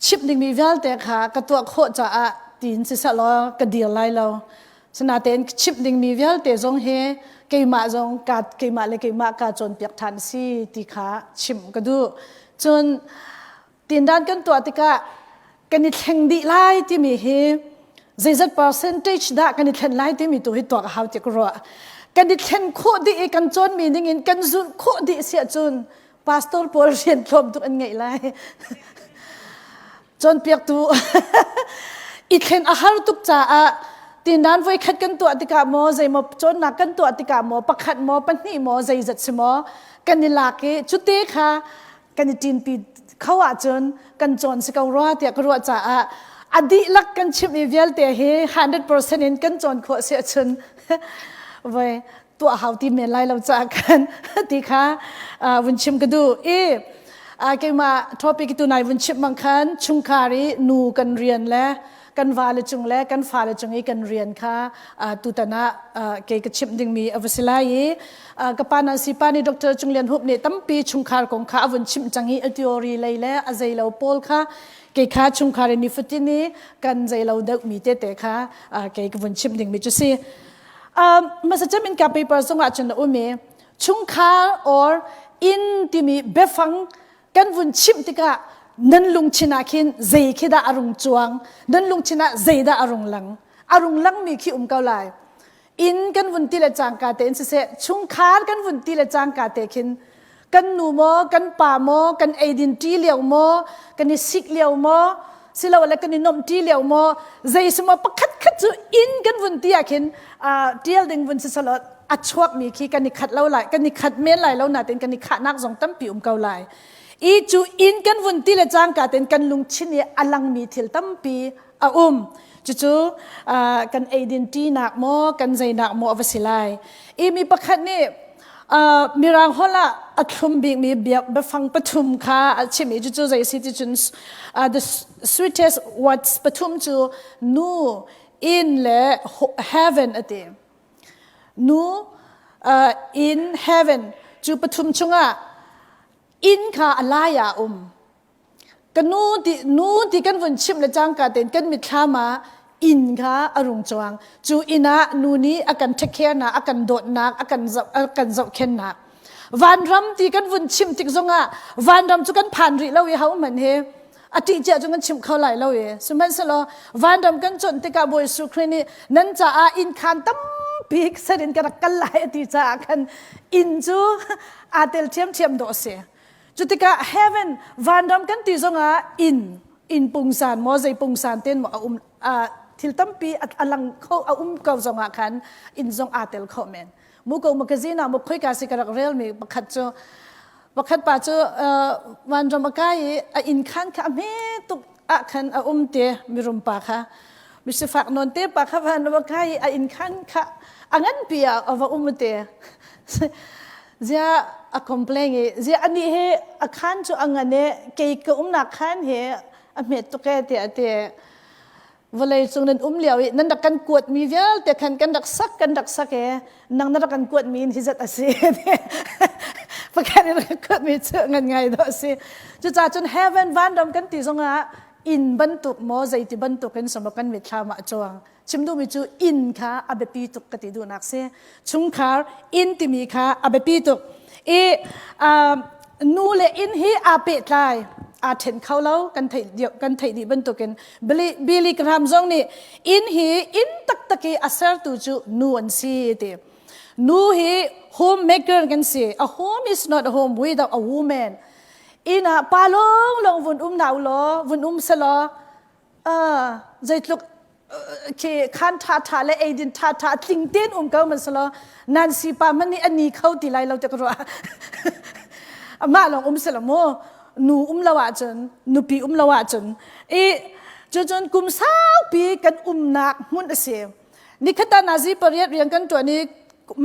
Chimh dingmi vialte kha ka tuah khawh caah tiin siseh law ka dir lai lo. Sinain chimh dingmi vialte zong hi keimah zong ka keimah le keimah kaa cawnpiak ṭhan si ti kha chimh ka duh. Cun tindan kan tuah tikah kan i thleng dih lai timi hi zeizat percentage dah kan i thlen lai timi tu hi tuak a hau ti ka ruah. Kan i thlen khawh dih i kan cawnmi ningin kan zulh khawh dih si ahcun pastor pawl rian tlawm tuk an ngeih lai. Cawnpiaktu i thlen a har tuk caah tindan voikhat kan tuah tikah maw zeimaw cawnnak kan tuah tikah maw pakhat maw pahnih maw zeizat si maw kan i lak i cute kha kan i ṭinpi kho ahcun kan cawn si ko rua tiah ka ruah caah a dihlak kan chimh i vialte hi 100% in kan cawn khawh si ahcun voi tuah hau ti men lai lo caah khan ti kha vun chim ka duh i keimah topic tu nai vun chim bang khan chungkhar i nu kan rian le kan vale cung le kan fale cung i kan rian kha tutan ah kei ka chimh dingmi a va si lai i ka pa nan si pa nih Dr. Cung Lian Hup nih tampi chungkhar kong kha a vun chimh cang i a theory lei le a zeilo pawl kha kei kha chungkhar i nifatin i kan zeilo deuhmi tete kha kei ka vun chimh dingmi cu si. Hmasa cem in ka paper zongah cun a um i chungkhar or inn timi biafang kan vun chimh tikah nan lungthin ah khin zei khi dah a rung cuang, nan lungthin ah zei dah a rung lang, a rung langmi khi um ko lai. Inn kan vun ti le cangka tein siseh, chungkhar kan vun ti le cangka te khin kan nu maw, kan pa maw, kan eidin ṭi lio maw, kan i sik lio maw, silole kan i nuamh ṭi lio maw, zei si maw pakhat khat cu inn kan vun ti ah khin ṭial ding vun si selaw a chuakmi khi kan i khat lo lai, kan i khat men lai lo nain kan i khahnak zong tampi um ko lai. I cu inn kan vun ti le cangka tein kan lungthin i a langmi thil tampi a um. Cucu kan eidin ṭinak maw, kan zeinak maw a va si lai. I mi pakhat nih Mirang holh ah a thlum bikmi biafang pathum kha a chim i cucu zei si ti cun the sweetest words pathum cu nu, inn le heaven a ti. Nu, inn, heaven cu pathum chungah inn kha a lai ah a um. Ka nu ti nu ti kan vun chimh le cangka tein kan mitthlam ah inn kha a rung cuang. Cu inn ah nu nih a kan take care nak, a kan dawtnak, a kan zoh a kan zohkhennak. Vanram ti kan vun chim tik zongah vanram cu kan phan rih lo i ho hmanh hi a ṭih cia cu kan chim kho lai lo i sihmanhsehlaw vanram kan cuanh tikah Bawi Jesuh Khrih nih nan caah inn khaan tampi ser in ka rak kal lai a ti caah khan inn cu aa tel ṭhiamṭhiam dawh a si. Cutikah heaven vanram kan ti zongah inn inn pungsan maw zei pungsan ten maw a um thil tampi a lang kho a um ko zongah khan inn zong aa tel kho men. Muko magazine ah khoika si ka rak rel mi pakhat cu pakhat pa cu vanram a kai i a inn khan kha a hme tuk ah khan a um te mirum pa kha misifak non te pa kha vanram a kai i a inn khan kha a nganpi ah a va um te. Zia a complain i zia anih hi a khan cu a ngan i kei ka umnak khan hi a hmet tuk e tiah a ti. Vawlei cung nan um lio i nan rak kan kuatmi vialte khan kan rak sak kan rak sak e nang na rak kan kuatmi in hi zat a si. Pakhat in rak kuatmi cu ngan ngai dawh a si. Cucaah cun heaven vanram kan ti zongah inn bantuk maw zeiti bantuk in sama kan mitthlam ah a cuang. Chim duhmi cu inn kha a biapi tuk ka ti duhnak si. Chungkhar inn timi kha a biapi tuk. I nu le inn hi aa pehtlai aa ṭhen kho lo kan theih kan theih dih bantukin Billy Graham zong nih inn hi inn taktak i a sertu cu nu an si ti. Nu hi homemaker kan si. A home is not a home without a woman. Inn ah pa lawng lawng vun um na u law vun um selaw zeitluk khi khan ṭha ṭha le eidin ṭha ṭha tling tein um ko man selaw nan si pa man nih ani kho ti lai lo te ka ruah amah lawng um selaw mu nu um lo ahcun nupi um lo ahcun i cucun kum saupi kan umnak hmun a si nikhat ah nazi pariat rian kan ṭuan i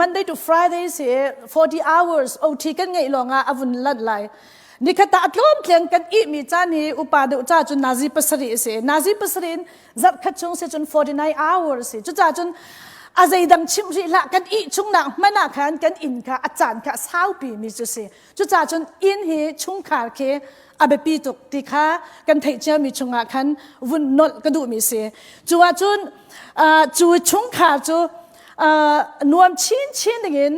Monday to Friday si 40 hours OT kan ngeih lawngah a vun lanh lai. Nikhat ah a tlawm tleng kan ihmi caan hi upa deuh ca cun nazi pasarih a si. Nazi pasarih in zarh khat chung si cun 49 hours si. Cucaah cun A zeidang chim rih hlah kan ih chungnak hmanh ah khan kan inn kha a caan kha a saupi mi cu si. Cucaah cun inn hi chungkhar khi a biapi tuk ti kha kan theih ciami chungah khan vun nolh ka duhmi si. Cu ahcun cu chungkhar cu nuam chinchin dingin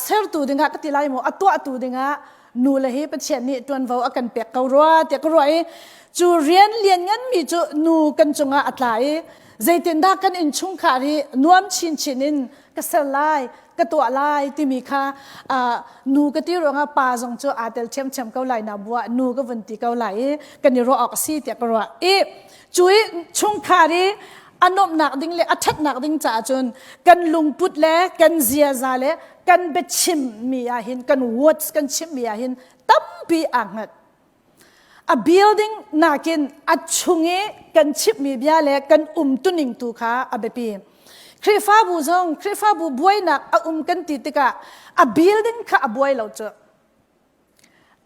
sertu dingah ka ti lai maw a tuahtu dingah nu le hi Pathian nih ṭuanvo a kan pek ko rua tiah ka ruah i cu rian lian nganmi cu nu kan cungah a tla i zeitindah kan innchungkhar hi nuam chinchin in ka ser lai ka tuah lai timi kha nu ka ti ruangah pa zong cu aa tel ṭhiamṭhiam ko lai na buah nu ka vun ti ko lai i kan i ruah awk a si tiah ka ruah i cu i chungkhar i a nuamhnak ding le a ṭhatnak ding caah cun kan lungput le kan ziaza le kan biachim mi ah hin kan words kan chim mi ah hin tampi aa hngat a building nakin a chung i kan chimmi bia le kan umtuning tu kha a biapi Khrihfabu zong Khrihfabu buainak a um kan ti tikah a building kha a buai lo cu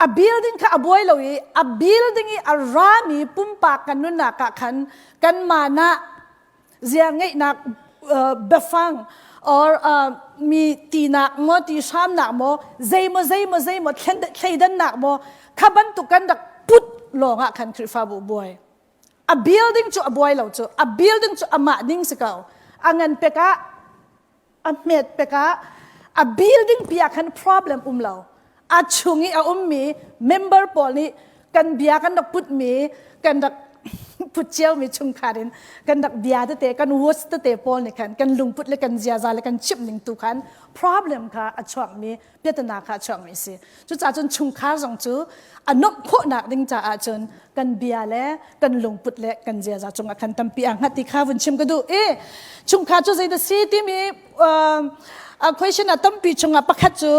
A building kha a buai lo i a building i a rami pumpak kan nunnak ah khan kanmah nah zia ngeihnak biafang or mi tinak maw ti hramnak maw zeimaw zeimaw zeimaw thleidannak maw kha bantuk kan rak put lawng ah khan Khrihfabu buai. A building cu a buai lo cu a building cu amah ding si ko. A ngan pek ah a hmet pek ah a building pi ah khan problem um lo a chung i a ummi member pawl nih kan bia kan rak putmi kan rak put ciomi chungkhar in kan rak bia tete kan words tete pawl nih khan kan lungput le kan ziaza le kan chimh ning tu khan problem kha a chuakmi piatana kha a chuakmi a si cucaah cun chungkhar zong cu a nuamh khawhnak ding caah cun kan bia le kan lungput le kan ziaza cungah khan tampi aa hngat ti kha vun chim ka duh i chungkhar cu zeidah si timi question ah tampi chungah pakhat cu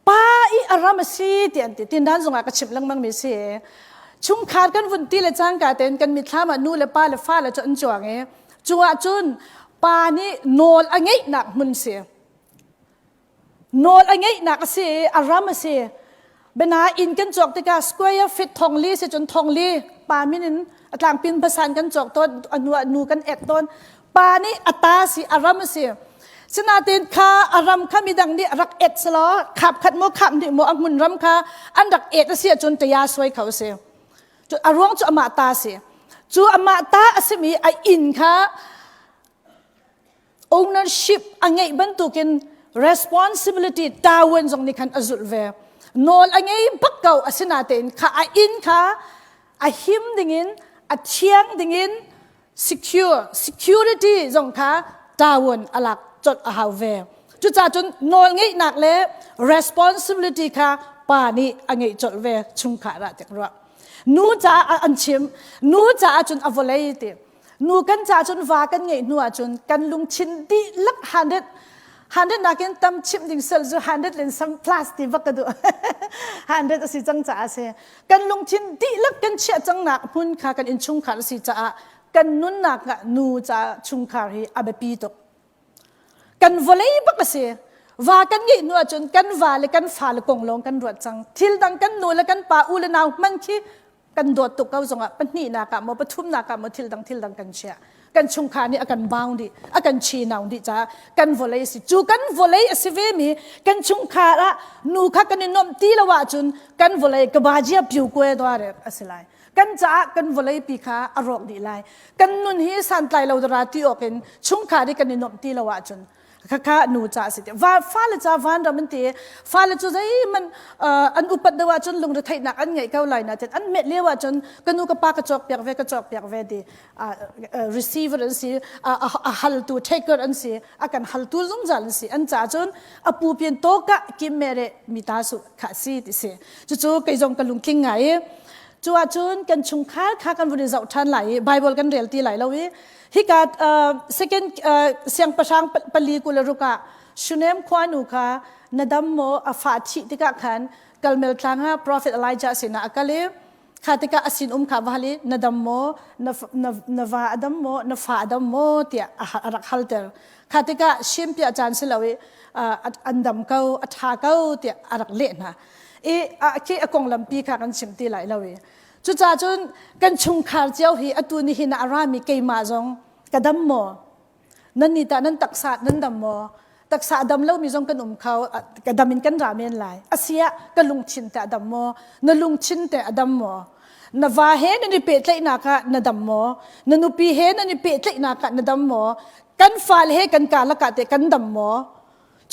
pa i a ram a si ti an ti tindan zongah ka chimh lengmang mi si chungkhar kan vun ti le cangka tein kan mitthlam ah nu le pa le fa le cu an cuang i cu ah cun pa nih nawl a ngeihnak hmun si Nawl a ngeihnak a si i a ram a si. Bena inn kan cawk tikah square feet thong li si cun thong li pa min in a tlangpin pasan kan cawk tawn a hnu ah nu kan ek tawn. Pa nih a ta si a ram a si. Sinain kha a ram kha midang nih rak et selaw khap khat maw khap hnih maw a hmun ram kha an rak et a si ahcun taya suai kho a si. Cu a ruang cu amah ta a si. Cu amah ta a simi a inn kha ownership a ngeih bantukin responsibility tawan zong nih khan a zulh ve nawl a ngei bak ko asinatein kha a inn kha a him dingin a thiang dingin secure security zong kha tawan a lak colh a hau ve cucaah cun nawl ngeihnak le responsibility kha pa nih a ngeih colh ve chungkhar ah tik ruah nu caah an chim nu caah cun a vawlei ti Nu kan ca cun va kan ngeih hnu ahcun kan lungthin dihlak 100 100 nakin tam chimh ding sel cu 100 len some plus ti bak ka duh 100 a si cang caah a si kan lungthin dihlak kan chiah cangnak hmun kha kan innchungkhar a si caah kan nunnak ah nu caah chungkhar hi a biapi tuk kan vawlei bak a si va kan ngeih hnu ahcun kan va le kan fa le kong lawng kan ruat cang thil dang kan nu le kan pa u le nau hman khi kan dawt tuk ko zongah pahnihnak ah maw pathumnak ah maw thil dang thil dang kan chiah kan chungkhar nih a kan bound dih a kan chi-nau dih caah kan vawlei a si cu kan vawlei a si ve mi kan chungkhar ah nu kha kan i nuamh ti lo ahcun kan vawlei ka bajia piu kue doare a si lai kan caah kan vawlei pi kha a rawk dih lai kan nun hi santlai lo dara ti awk in chungkhar i kan i nuamh ti lo ahcun khakha nu ca si ti va fale ca vanram an ti fale cu zeihmanh an upat deuh ahcun lungretheihnak an ngeih ko lai na tin an met lio ahcun ka nu ka pa ka cawk piak ve ka cawk piak ve ti receiver an si a haltu taker an si a kan haltu zungzal an si an ca cun a pu pian to ka kim mere mi ta su kha si ti si cucu kei zong ka lungtling ngai i cu ahcun kan chungkhar kha kan vun i zoh ṭhan lai i Bible kan rel ti lai lo i Hika second siangpahrang pali 26 ah Shunem khuanu kha na dam maw a fa thih tikah khan Kalmel tlang ah prophet Elijah sinah a kal i kha tikah a sinum kha va hal i na dam maw na, na, na va a dam maw na fa a dam maw tiah a rak halter kha tikah shimpiah caan si lo i an dam ko a ṭha ko tiah a rak leh hna i khi a konglampi kha kan chim ti lai lo i Cucaah cun kan chungkhar cio hi atu nihin ah a rami keimah zong ka dam maw? Nan nih tah nan taksa nan dam maw? Taksa a dam lomi zong kan um kho, ka dam in kan ra men lai. Asiah ka lungthin teh a dam maw? Na lungthin teh a dam maw? Na va he nan i pehtlaihnak ah na dam maw? Na nupi he nan i pehtlaihnak ah na dam maw? Kan fale he kan karlak ah teh kan dam maw?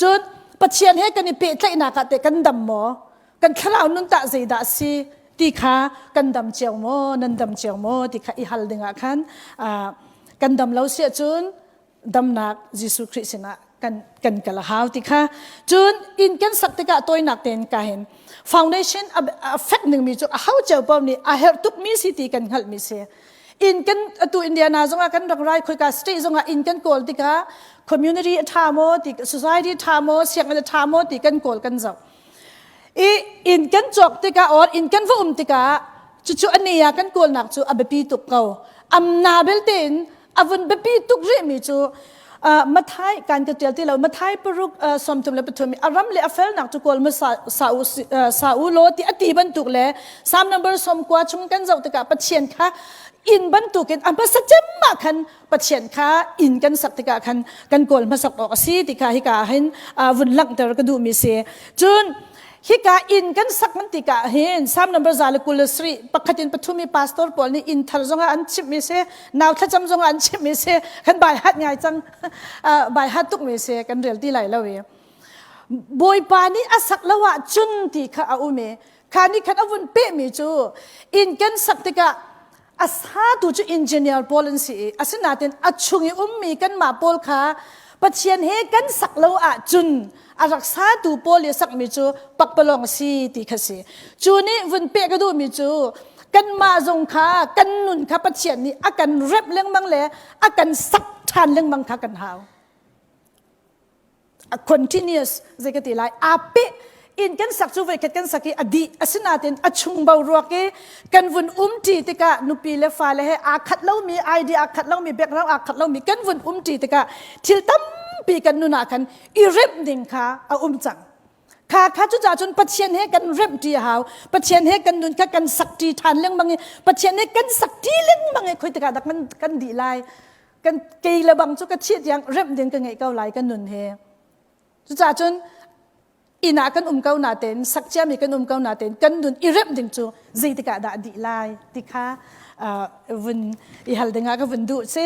Cun Pathian he kan i pehtlaihnak ah teh kan dam maw? Kan thlarau nun tah zeidah a si ti kha kan dam cio maw? Nan dam cio maw? Ti kha i hal dingah khan kan dam lo si ahcun damnak Jesuh Khrih sinah kan kan kal a hau ti kha. Cun inn kan sak tikah tawinak tein ka hin foundation a fek ningmi cu a hau cio paoh nih a herh tukmi si ti kan hngalhmi si. Inn kan atu Indiana zongah kan rak rai khoika state zongah inn kan kawl tikah community a ṭha maw ti society ṭha maw sianginn a ṭha maw ti kan kawl kan zoh. I inn kan cawk tikah or inn kan va um tikah cucu a ne ah kan kawlnak cu a biapi tuk ko. Amna belte in a vun biapi tuk rihmi cu Mathai kan ka tial ti lo Mathai paruk 33 a ram le a felnak cu kawl ma sa u sa u law ti a ti bantuk le Psalm number 90 chung kan zoh tikah Pathian kha inn bantukin a hmasa cem ah khan Pathian kha inn kan sak tikah khan kan kawl hmasak awk a si ti kha hika ah hin vun langhter ka duhmi si. Cun hika inn kan sak kan tikah hin Psalm number 123 pakhat in pathum i pastor pawl nih inn thar zongah an chimhmi si nau thlacam zongah an chimhmi si kan bai hat ngai cang bai hat tukmi si kan rel ti lai lo i Bawipa nih a sak lo ah cun ti kha a um i kha nih khan a vun pehmi cu inn kan sak tikah a satu cu engineer pawl an si i asinain a chung i ummi kanmah pawl kha Pathian he kan sak lo ahcun a rak satu pawl i sakmi cu pakpalawng a si ti kha si. Cu nih vun peh ka duhmi cu kanmah zong kha kan nun kha Pathian nih a kan remh lengmang le a kan sak ṭhan lengmang kha kan hau. A continuous zei ka ti lai aa peh inn kan sak cu voikhat kan sak i a dih asinain a chung boruak i kan vun umṭi tikah nupi le fale he aa khat lomi idea aa khat lomi background aa khat lomi kan vun umṭi tikah thil tampi kan nun ah khan i remh ding kha a um cang kha kha cucaah cun Pathian he kan remhṭi a hau Pathian he kan nun kha kan sakṭi ṭhan lengmang i Pathian he kan sakṭi lengmang i khoi tikah dah kan kan dih lai kan kei le bang cu ka thih tiang remh ding ka ngeih ko lai kan nun he cucaah cun inn ah kan um ko natein sak ciami kan um ko natein kan nun i remh ding cu zeitikah dah dih lai ti kha vun i hal dingah ka vun duh si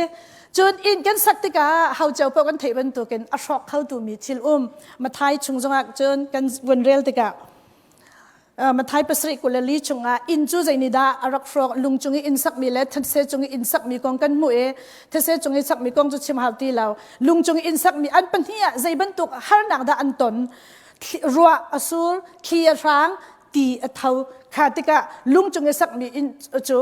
cun inn kan sak tikah hau cio paoh kan theih bantukin a hrawk kho tu mi thil um Mathai chung zongah cun kan vun rel tikah Mathai 7:24 chungah inn cu zeinihdah a rak hrawk lung cung i inn sakmi le thetse cung i inn sakmi kong kan hmuh i thetse cung i sakmi kong cu chim hau ti lo lung cung i inn sakmi an pahnih ah zei bantuk harnak dah an ton ruah a sur thli a hrang ti a tho kha tikah lung cung i sakmi inn cu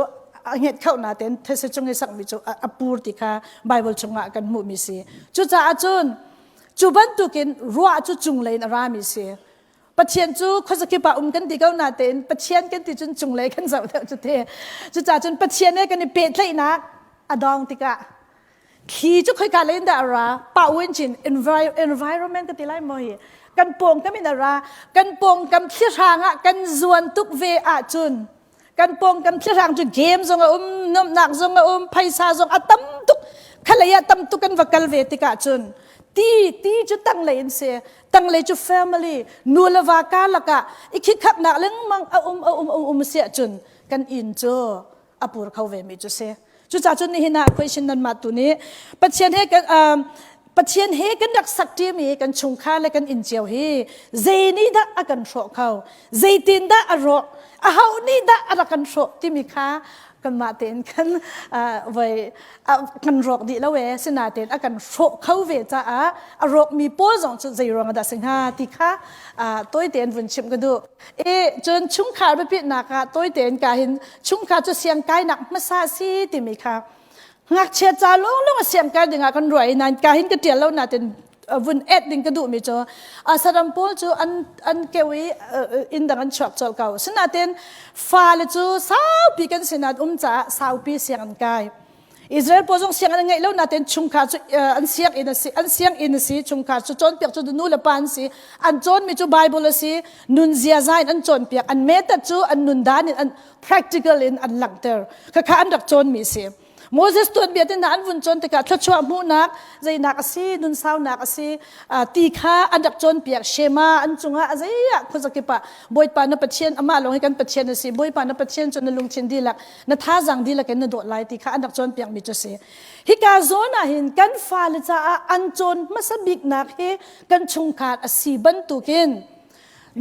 a nget kho natein thetse cung i sakmi cu a pur ti kha Bible chungah kan hmuhmi si cucaah cun cu bantukin ruah cu cunglei in a rami si Pathian cu khuazakip ah um kan ti ko natein Pathian kan ti cun cunglei kan zoh deuh cu te. Cucaah cun Pathian he kan i pehtlaihnak a dong tikah thli cu khoika lei in dah a ra pa win chin environment ka ti lai maw hi kan pawngkam in a ra kan pawngkam thli hrang ah kan zuan tuk ve ahcun kan pawngkam thlihrang cu game zong a um nuamhnak zong a um phaisa zong a tam tuk khalei ah tam tuk kan va kal ve tikah cun ti ti cu tanglei in si tanglei cu family nu le va karlak ah i khikkhaknak lengmang a um a um a um si ahcun kan inn cu a pur kho ve mi cu si Cucaah cun nihin ah question nan mah tu nih Pathian he kan Pathian he kan rak sak ṭimi kan chungkhar le kan inn cio hi zei nih dah a kan hrawh kho zeitin dah a rawh aho nih dah a rak kan hrawh timi kha kanmah tein kan voi kan rawk dih lo e sinatein a kan hrawh kho ve caah a rawkmi pawl zong cu zei ruang dah si hnga ti kha tawi tein vun chimh ka duh I cun chungkhar biapitnak ah tawi tein ka hin chungkhar cu siangkainak hmasa si timi kha ngakchia ca lawnglawng a siangkai dingah kan ruah i nain ka hin ka ṭial lo natin vun et ding ka duhmi cu saram pawl cu an an keu i inn dang an chuak colh ko sinain fale cu saupi kan sinah um caah saupi siang an kai Israel pawl zong sianginn an ngeih lo nain chungkhar cu an sianginn a si an sianginn a si chungkhar cu cawnpiak cu nu le pa an si an cawnmi cu Bible a si nun ziaza in an cawnpiak an method cu an nun dan in an practical in an langhter khakha an rak cawnmi a si. Moses tuanbia te hna an vun cawn tikah thluachuah hmuhnak zeinak a si nunsaunak a si ti kha an rak cawnpiak. Shema an cungah a zei ah khuazakip ah Bawipa na Pathian amah lawng hi kan Pathian a si. Bawipa na Pathian cu na lungthin dihlak na thazaang dihlak in na dawt lai ti kha an rak cawnpiakmi cu a si. Hika zawn ah hin kan fale caah an cawn hmasa biknak hi kan chungkhar a si bantukin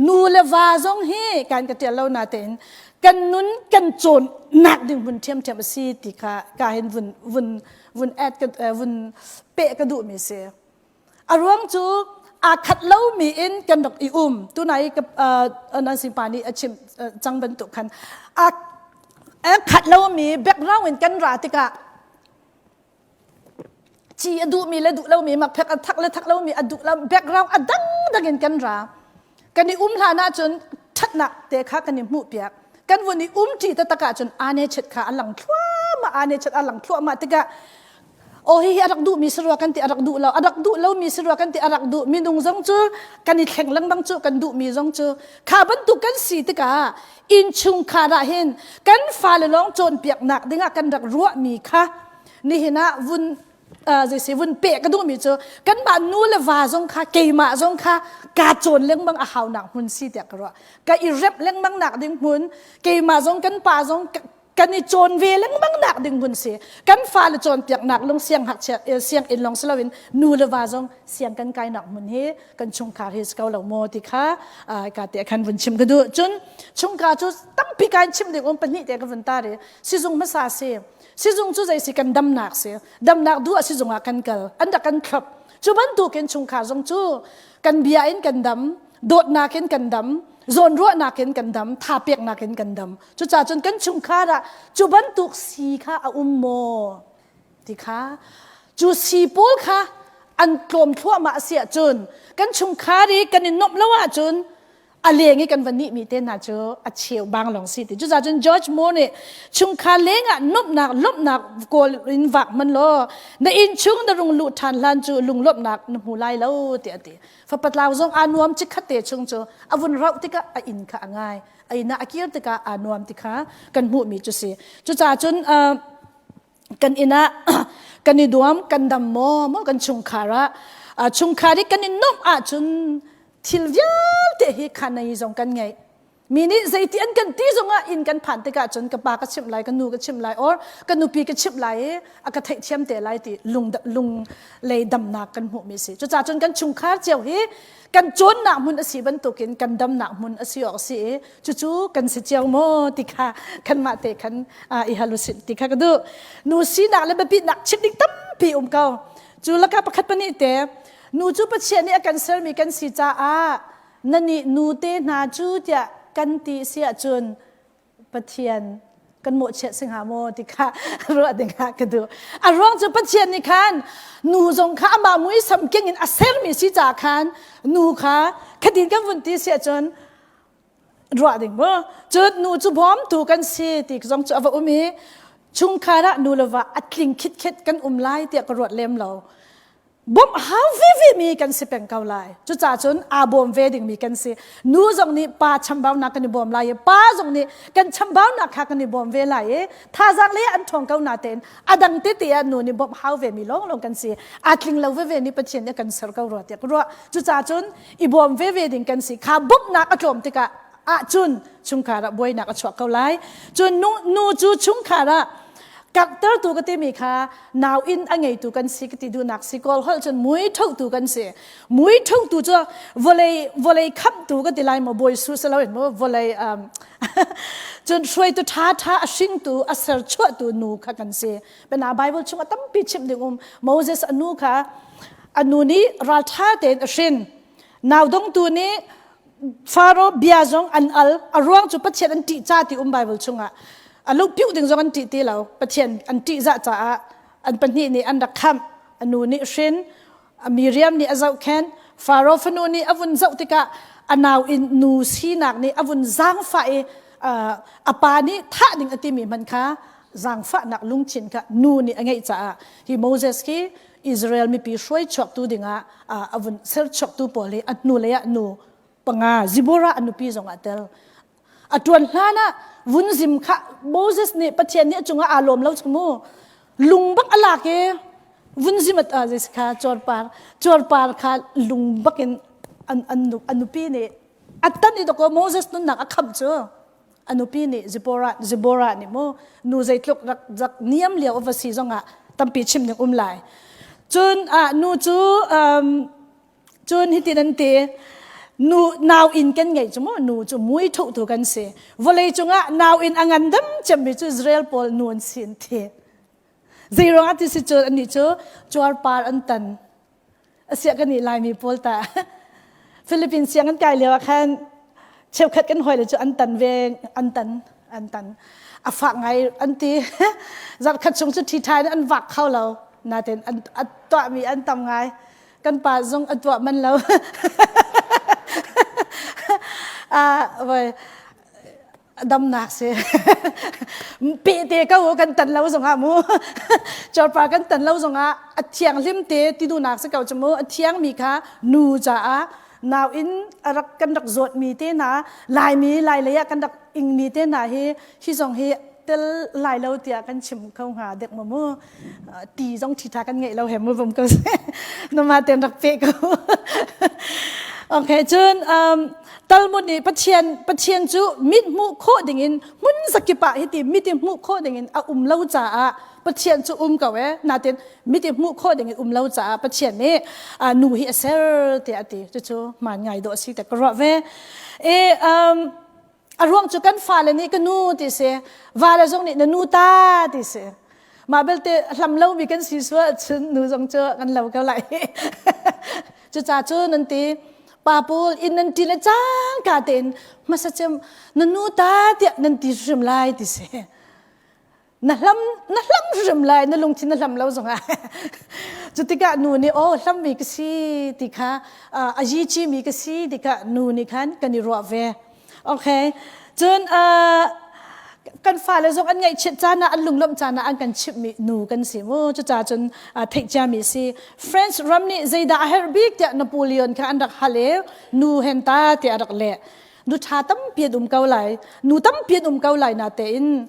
nu le va zong hi kan ka tial lo natein kan nun kan cawn nak ding hmun ṭhiamṭhiam a si ti kha ka hin vun vun vun add ka vun peh ka duhmi si. A ruang cu aa khat lomi in kan rak i um. Tunai ka nan sipa nih a chim cang bantuk khan aa khat lomi background in kan ra tikah ci a duhmi le duh lomi makphek a thak le thak lomi a duh lo background a dangdang in kan ra. Kan i um hlan ahcun ṭhatnak te kha kan i hmuhpiak. Kan vun i um ṭi taktak ahcun aa chet kha a lang thluahmah, aa chet a lang thluahmah tikah aw hihi a rak duhmi si rua kan ti a rak duh lo a rak duh lomi si rua kan ti a rak duh minung zong cu kan i thleng lengmang cu kan duhmi zong cu kha bantuk kan si tikah innchungkhar ah hin kan fale lawng cawnpiaknak dingah kan rak ruahmi kha nihin ah vun zeisi vun peh ka duhmi cu kanmah nu le va zong kha keimah zong kha kaa cawn lengmang a haunak hmun si tiah ka ruah ka i remh lengmang nak ding hmun keimah zong kan pa zong kan i cawn ve lengmang nak ding hmun si kan fale cawnpiaknak lung siang ngakchia sianginn lawng si loin nu le va zong siang kan kainak hmun hi kan chungkhar hi si ko lo maw ti kha ka te khan vun chim ka duh cun chungkhar cu tampi kan chim ding um pahnih te ka vun tar i sizung hmasa si sizung cu zei si kan damnak si damnak duh ah sizung ah kan kal an rak kan thlop cu bantukin chungkhar zong cu kan bia in kan dam dawtnak in kan dam zawnruahnak in kan dam tha peknak in kan dam cucaah cun kan chungkhar ah cu bantuk si kha a um maw ti kha cu si pawl kha an tlawm thluahmah a si ahcun kan chungkhar i kan i nuamh lo ahcun a leng i kan va nih mi te hna cu a cheu bang lawng si ti cucaah cun George Moore nih chungkhar leng ah nuamhnak lawmhnak kawl in vak hman law na inn chung na rung luh ṭhan hlan cu lunglawmhnak na hmu lai lo tiah a ti Fapatlau zong aa nuam chikkhat te chung cu a vun rauh tikah a inn kha a ngai. A inn ah a kir tikah aa nuam ti kha kan hmuhmi cu si. Cucaah cun kan inn ah kan i duam, kan dam maw, maw kan chungkhar ah chungkhar i kan i nuamh ahcun thil vialte hi khanai zong kan ngei. Mi nih zeiti an kan ti zongah inn kan phan tikah cun ka pa ka chimh lai, ka nu ka chimh lai, or ka nupi ka chimh lai i a ka theihthiam te lai ti lung lung lei damnak kan hmuhmi si. Cucaah cun kan chungkhar cio hi kan cawnnak hmun a si bantukin kan damnak hmun a si awk a si i cucu kan si cio maw ti kha kanmah te khan i hal usih ti kha ka duh. Nu sinak le biapitnak chim ding tampi um ko. Cu lakah pakhat pahnih te nu cu Pathian nih a kan sermi kan si caah na nih nu te hna cu tiah kan ti si ahcun Pathian kan mawhchiat si hnga maw ti kha ruah ding ah ka duh. A ruang cu Pathian nih khan nu zong kha amah muisam keng in a sermi si caah khan nu kha khatin kan vun ti si ahcun ruah ding mu. Cun nu cu bawmtu kan si ti zong cu a va um i chungkhar ah nu le va a tling khitkhet kan um lai tiah ka ruat lem lo. Bawmh hau veve mi kan si peng ko lai. Cucaah cun aa bawm ve dingmi kan si. Nu zong nih pa chambaunak kan i bawm lai i pa zong nih kan chambaunak kha kan i bawm ve lai i thazaang le an ṭhawng ko natein a dang tete ah nu nih bawmh hau ve mi lawnglawng kan si. Aa tling lo veve nih Pathian nih a kan ser ko rua tiah ka ruah. Cucaah cun i bawm veve ding kan si. Kha bawmhnak a tlawm tikah ahcun chungkhar ah buainak a chuak ko lai. Cun nu, nu cu chungkhar ah karhtertu ka timi kha nau inn a ngeitu kan si ka ti duhnak si kawl holh cun mui thotu kan si mui thotu cu vawlei vawlei khamtu ka ti lai maw bawi su si loin maw vawlei um, cun hruaitu ṭha ṭha a hringtu a serchuahtu nu kha kan si pena Bible chung a tampi chimh ding um Moses a nu kha a nu nih ralṭha tein a hrin nau dongtu nih Faro bia zong an al a ruang cu Pathian an ṭih ca ti um Bible chungah a lu piuh ding zong an ṭih ti lo Pathian an ṭihzah caah an pahnih nih an rak khamh a nu nih hrin Miriam nih a zohkhenh Faro fanu nih a vun zoh tikah a nau in nu sinak nih a vun zaangfah i a pa nih thah ding a timi hmanh kha zaangfahnak lungthin kha nu nih a ngeih caah hi Moses khi Israel mipi hruai chuaktu dingah a vun serchuaktu pawl hi a hnulei ah nu panga Zipporah a nupi zong ah tel a tuan hlan ah vun zim kha Moses nih Pathian nih a cungah aa lawm lo cu mu. Lung bak a lak i vun zimat ah zei kha cuarpar cuarpar kha lung bak in an an an nupi nih a tan i dawkaw Moses nunnak a khamh cu a nupi nih Zipporah Zipporah nih mu nu zeitluk rak rak niam lio a va si zongah tampi chim ning um lai. Cun ah nu cu um, Cun hitin an ti, nu nau inn kan ngeih cu mu nu cu mui thuhtu kan si. Vawlei cungah nau inn a ngandam cemmi cu Israel pawl nu an si an ti. Zeiruang ah ti si cun annih cu cuarpar an tan. Asiah kan nih Laimi pawl ta. Philippines siang an kai lio ah khan cheukhat kan hawile cu an tan ve an tan an tan. A fak ngai an ti. Zarhkhat chung cu ṭhiṭha in an vak kho lo. Natin an a tuahmi an tam ngai. Kan pa zong a tuah man lo. Ah, voi damnak si. Pe te ko kan tan lo zongah mu. Chorpa kan tan lo zongah a thianghlim te ti duhnak si ko cu mu. A thiangmi kha nu caah nau in a rak kan rak zawtmi te hna Laimi Lai lei ah kan rak ingmi te hna hi hi zong hi tel lai lo tiah kan chim kho hnga dek maw mu ti zong ṭhiṭha kan ngeih lo he mu vom ko nama ten rak pe ko okay cun um, Talmud nih Pathian Pathian cu mit hmuh khawh dingin hmun zakip ah hiti mit i hmuh khawh dingin a um lo caah Pathian cu um ko e natin mit i hmuh khawh dingin um lo caah Pathian nih nu hi a ser tiah a ti cucu hmaan ngai dawh a si te ka ruah ve e um, A ruang cu kan fale nih ka nu ti si, vale zong nih na nu ta ti si. Mah belte hlam lomi kan si sual cun nu zong cu kan lo ko lai. Cucaah cu nan ti pa pawl inn nan ti le cangka tein hmasa cem na nu ta tiah nan ti hrim lai ti si. Na hlam na hlam hrim lai na lungthin na hlam lo zongah cu tikah nu nih aw hlammi ka si ti kha a yi mi ka si ti kha nu nih khan kan i ruah ve okay cun kan fale zong an ngaihchiat caan ah an lunglawmh caan ah an kan chimhmi nu kan si mu cucaah cun theih ciami si French ram nih zeidah a herh bik tiah Napoleon kha an rak hal i nu hen ta tiah a rak leh Nu ṭha tampi an um ko lai. Nu tampi an um ko lai natein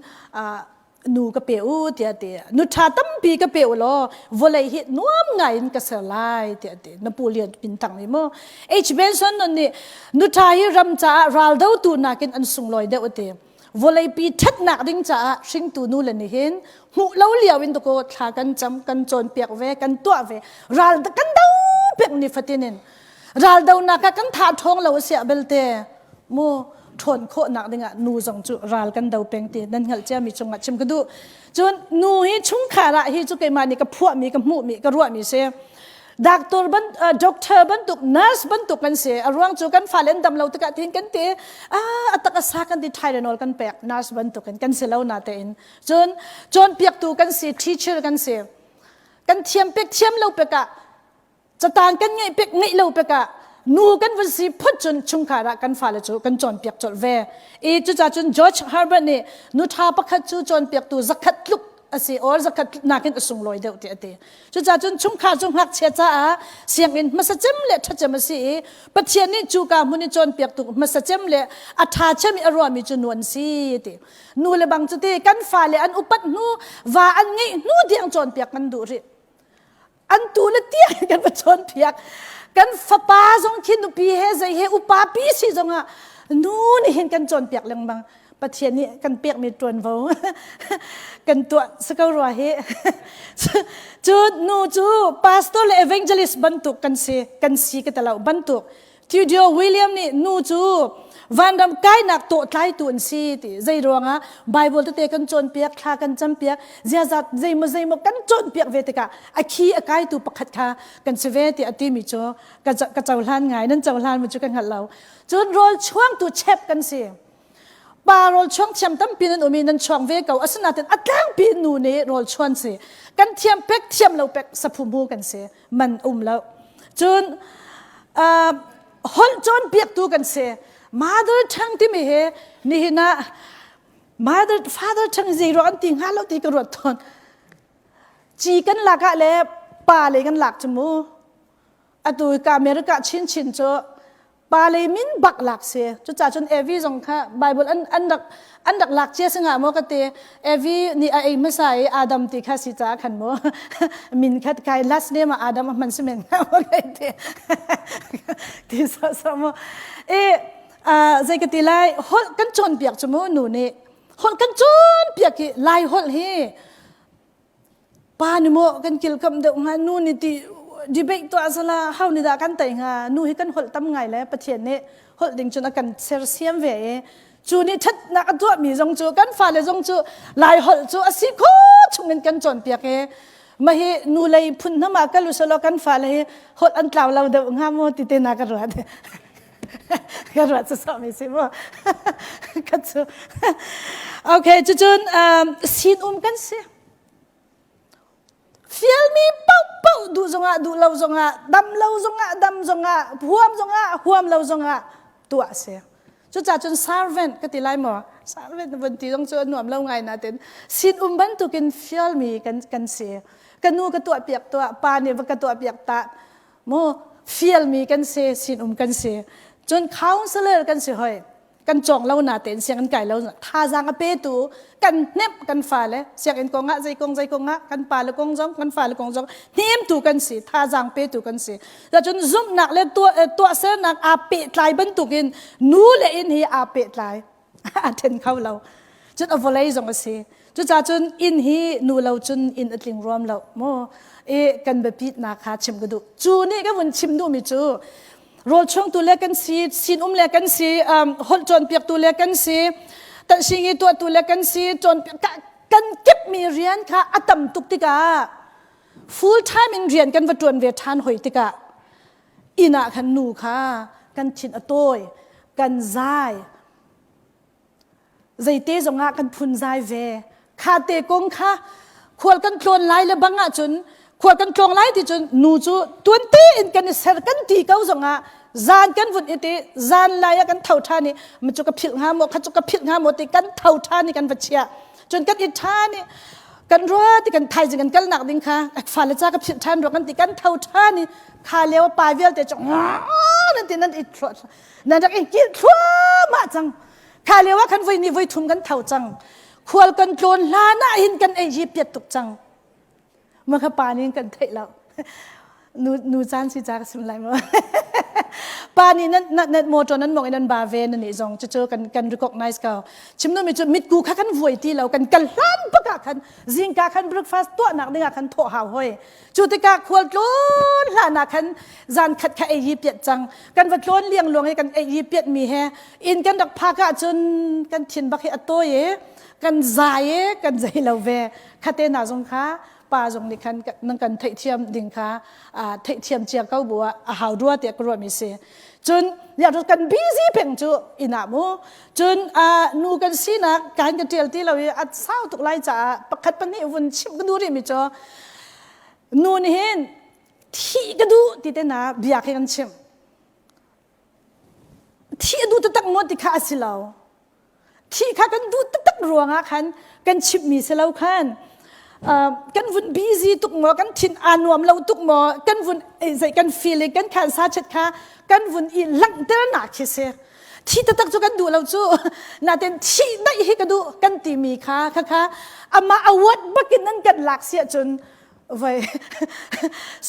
nu ka pe u tiah ti. Nu ṭha tampi ka pe u law vawlei hi nuam ngai in ka ser lai tiah ti. Na pu lian pintang nih mu. H. Benson nun nih nu ṭha hi ram caah raldotu nakin an sunglawi deuh a ti. Vawleipi ṭhatnak ding caah hringtu nu le nih hin hmuh lo lio in dakaw thla kan cam, kan cawnpiak ve, kan tuah ve. Ral kan do pek ni fatin in. Raldonak ah kan tha ṭhawng lo a siah belte mu ṭhawn khawhnak dingah nu zong cu ral kan do peng ti nan hngalh ciami cungah chim ka duh. Cun nu hi chungkhar ah hi cu keimah nih ka phuahmi ka hmuhmi ka ruahmi si. Doctor ban uh, doctor bantuk nurse bantuk kan si. A ruang cu kan fale an dam lo tikah tin kan ti ah a tak a sa kan ti Tylenol kan pek nurse bantuk in kan si lo na tein. Cun cawnpiaktu kan si teacher kan si. Kan thiam pek thiam lo pek ah Catang kan ngeih pek ngeih lo pek ah nu kan vun si phut cun chungkhar ah kan fale cu kan cawnpiak colh ve. I cucaah cun George Herbert nih nu ṭha pakhat cu cawnpiaktu zakhat tluk a si or zakhat nakin a sunglawi deuh ti a ti. Cucaah cun chungkhar cu ngakchia caah sianginn hmasa cem le ṭha cem a si i Pathian nih cuka hmun i cawnpiaktu hmasa cem le a ṭha cem i a ruahmi cu nu an si ti. Nu le bang cu ti kan fale an upat hnu va an ngeih hnu tiang cawnpiak kan duh rih. An tu le tiang kan va cawnpiak. Kan fapa zong khi nupi he zei he upa pi si zongah nu nih hin kan cawnpiak lengmang. Pathian nih kan pekmi ṭuanvo kan tuah si ko rua hi. Cu nu cu pastor le evangelist bantuk kan si kan si ka ti lo bantuk Theodore William nih nu cu vanram kainak tawhtlaitu an si ti zei ruangah Bible tete kan cawnpiak thla kan campiak ziaza zeimaw zeimaw kan cawnpiak ve tikah a khi a kaitu pakhat kha kan si ve ti a timi cu ka cohlan ngai nan cohlan mu cu ka hngalh lo cun rawl chuangtu chef kan si pa rawl chuang thiam tampi nan um i nan chuang ve ko asinain a tlangpi nu nih rawl chuan si kan thiam pek thiam lo pek saphu mu kan si man um lo cun uh, holh cawnpiaktu kan si mother tongue timi hi nihin ah mother father tongue zei ruang an ti hnga lo ti ka ruat tawn ci kan lak ah le pa le kan lak cu mu atu ka America chinchin cu. Pa lei min bak lak si. Cucaah cun Evi zong kha Bible an an rak an rak lak cia singa maw ka ti. Evi nih a ei hmasa i Adam ti kha si caah khan mu min khat kai last name ah Adam a hman si men hnga maw kai ti. Ti so so mu. E zei ka ti lai holh kan cawnpiak cu mu nu nih holh kan cawnpiak hi lai holh hi Pa nih maw kan kilkamh deuh hnga nu nih ti debate tuah sala hau nih dah kan tei hnga nu hi kan holh tam ngai le Pathian nih holh ding cun a kan sersiam ve i cu nih ṭhatnak a tuahmi zong cu kan fale zong cu lai holh cu a si kho chungin kan cawnpiak i mah hi nu lei phun hnam ah kal usalaw kan fale hi holh an tlau lo deuh hnga maw ti te na ka ruat ka ruat cu sawmi si mu ka cu okay cucun um, sin um kan si fialmi paohpaoh duh zongah duh lo zongah dam lo zongah dam zongah huam zongah huam lo zongah tuah si cucaah cun servant ka ti lai maw servant vun ti zong cu a nuam lo ngai natin sin um bantukin fialmi kan kan si ka nu ka tuah piak tuah pa nih va ka tuah piak ta mu fialmi kan si sinum kan si cun counselor kan si hoi kan cawng lo na tein sianginn kai lo thazaang a petu kan hnemh kan fale sianginn kong ah zei kong zei kong ah kan pale kong zong kan fale kong zong hnemtu kan si thazaang petu kan si cun zumhnak le tuahsernak aa pehtlai bantukin nu le inn hi aa pehtlai a then kho lo cun a vawlei zong a si cucaah cun inn hi nu lo cun inn a tling ruam lo mu i kan biapitnak kha chim ka duh cu nih ka vun chim duhmi cu rawl chungtu le kan si sinum le kan si holh cawnpiaktu le kan si tanhsingi tuahtu le kan si cawnpiak kan kipmi rian kha a tam tuk tikah full time in rian kan va tuan ve ṭhan hoi tikah inn ah khan nu kha kan thin a tawi kan zai zeite zongah kan phun zai ve kha te kong kha khual kan tlawn lai le bang ahcun khual kan tlawng lai ti cun nu cu tuan tein kan i ser kan ti ko zongah zan kan vun iti zan lai ah kan tho ṭhan i ma cu ka philh hnga maw kha cu ka philh hnga maw ti kan tho ṭhan i kan va chiah cun kan i ṭhan i kan rua ti kan thaizing kan kalnak ding kha fale ca ka philh ṭhan rua kan ti kan tho ṭhan i kha lio pa vialte cu nan ti nan i nan rak i kilh thluahmah cang kha lio ah khan voi ni voi thum kan tho cang khual kan tlawn hlan ah hin kan ei hi piat tuk cang ma kha pa nih kan theih lo nu nu caan si ca ka sim lai mo pa nih nan nan motor nan mong in nan ba ve nan nih zong cucu kan kan recognize ko chim nu mi cu mitku kha kan vuai ti lo kan kal hlan bak ah khan zingka khan breakfast tuah nak ding ah khan thawh hau hoi Cu tikah khual tlawn hlan ah khan zan khat kha ei hi piat cang. Kan va tlawn liangluang i kan ei hi piat mi he inn kan rak phak ahcun kan thin bak hi a tawi i kan zai i kan zei lo ve. Khate na zong kha pa zong nih khan nan kan theihthiam ding kha theihthiam cia ko bu ah a hau rua tiah ka ruahmi si. Cun ya kan busy peng cu inn ah mu. Cun nu kan sinak kan ka tial ti lo i a sau tuk lai caah pakhat pahnih vun chimh ka duh rih mi cu Nu nih hin thih ka duh ti te na bia khi kan chimh. Thih a duh taktak maw ti kha a si lo. Thih kha kan duh taktak ruangah khan kan chimhmi si lo khan kan vun busy tuk maw kan thin aa nuam lo tuk maw kan vun zei kan feeling kan khan sa chet kha kan vun i langhternak khi si. Thi taktak cu kan duh lo cu. Natin thih daih hi ka duh kan timi kha kha kha amah award bakin an kan lak si ahcun voi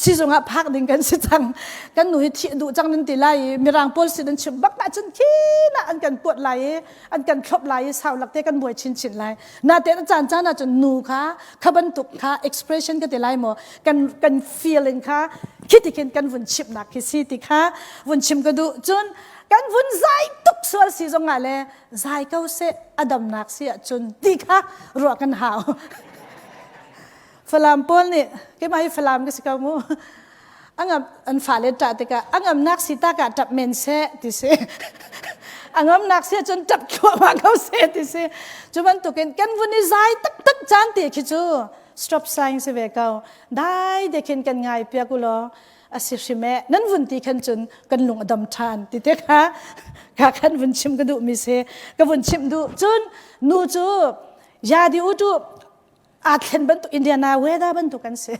sizung ah phak ding kan si cang kan nu hi thih duh cang nan ti lai i mirang pawl sin an chim bak ahcun khi na an kan kuat lai i an kan thlop lai i sau lak te kan buai chinchin lai natein a caan caan ahcun nu kha kha bantuk kha expression ka ti lai maw kan kan feeling kha khi ti khin kan vun chimnak khi si ti kha vun chim ka duh cun kan vun zai tuk sual si zong ah le zai ko seh a damnak si ahcun ti kha ruah kan hau Falam pawl nih keimah hi Falam ka si ko mu angam an fale ṭah tikah angamnak si tak ah ṭap men seh ti si angamnak si ahcun ṭap thluahmah ko seh ti si cu bantukin kan vun i zai taktak caan te khi cu stop sign si ve ko dai te khin kan ngai piak u law a si hrim e nan vun ti khan cun kan lung a dam ṭhan ti te kha kha khan vun chim ka duh mi si ka vun chim duh cun nu cu yadi u tu aa thlen bantuk Indiana weather bantuk kan si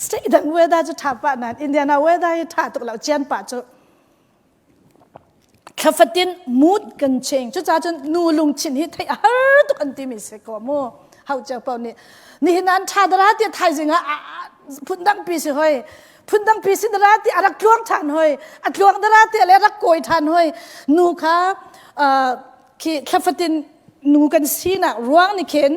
state dang weather cu ṭha pah nain Indiana weather hi ṭha tuk lo cian pah cu. Thlafatin mood kan change. Cucaah cun nu lungthin hi theih a har tuk an timi si ko mu. Hau cio paoh nih nihin an tha dara ti thaizing ah phundang pi si hoi. Phundang pi si dara ti a rak tluang than hoi. A tluang dara ti le rak kawi than hoi. Nu kha khi thlafatin nu kan sinak ruang ni khin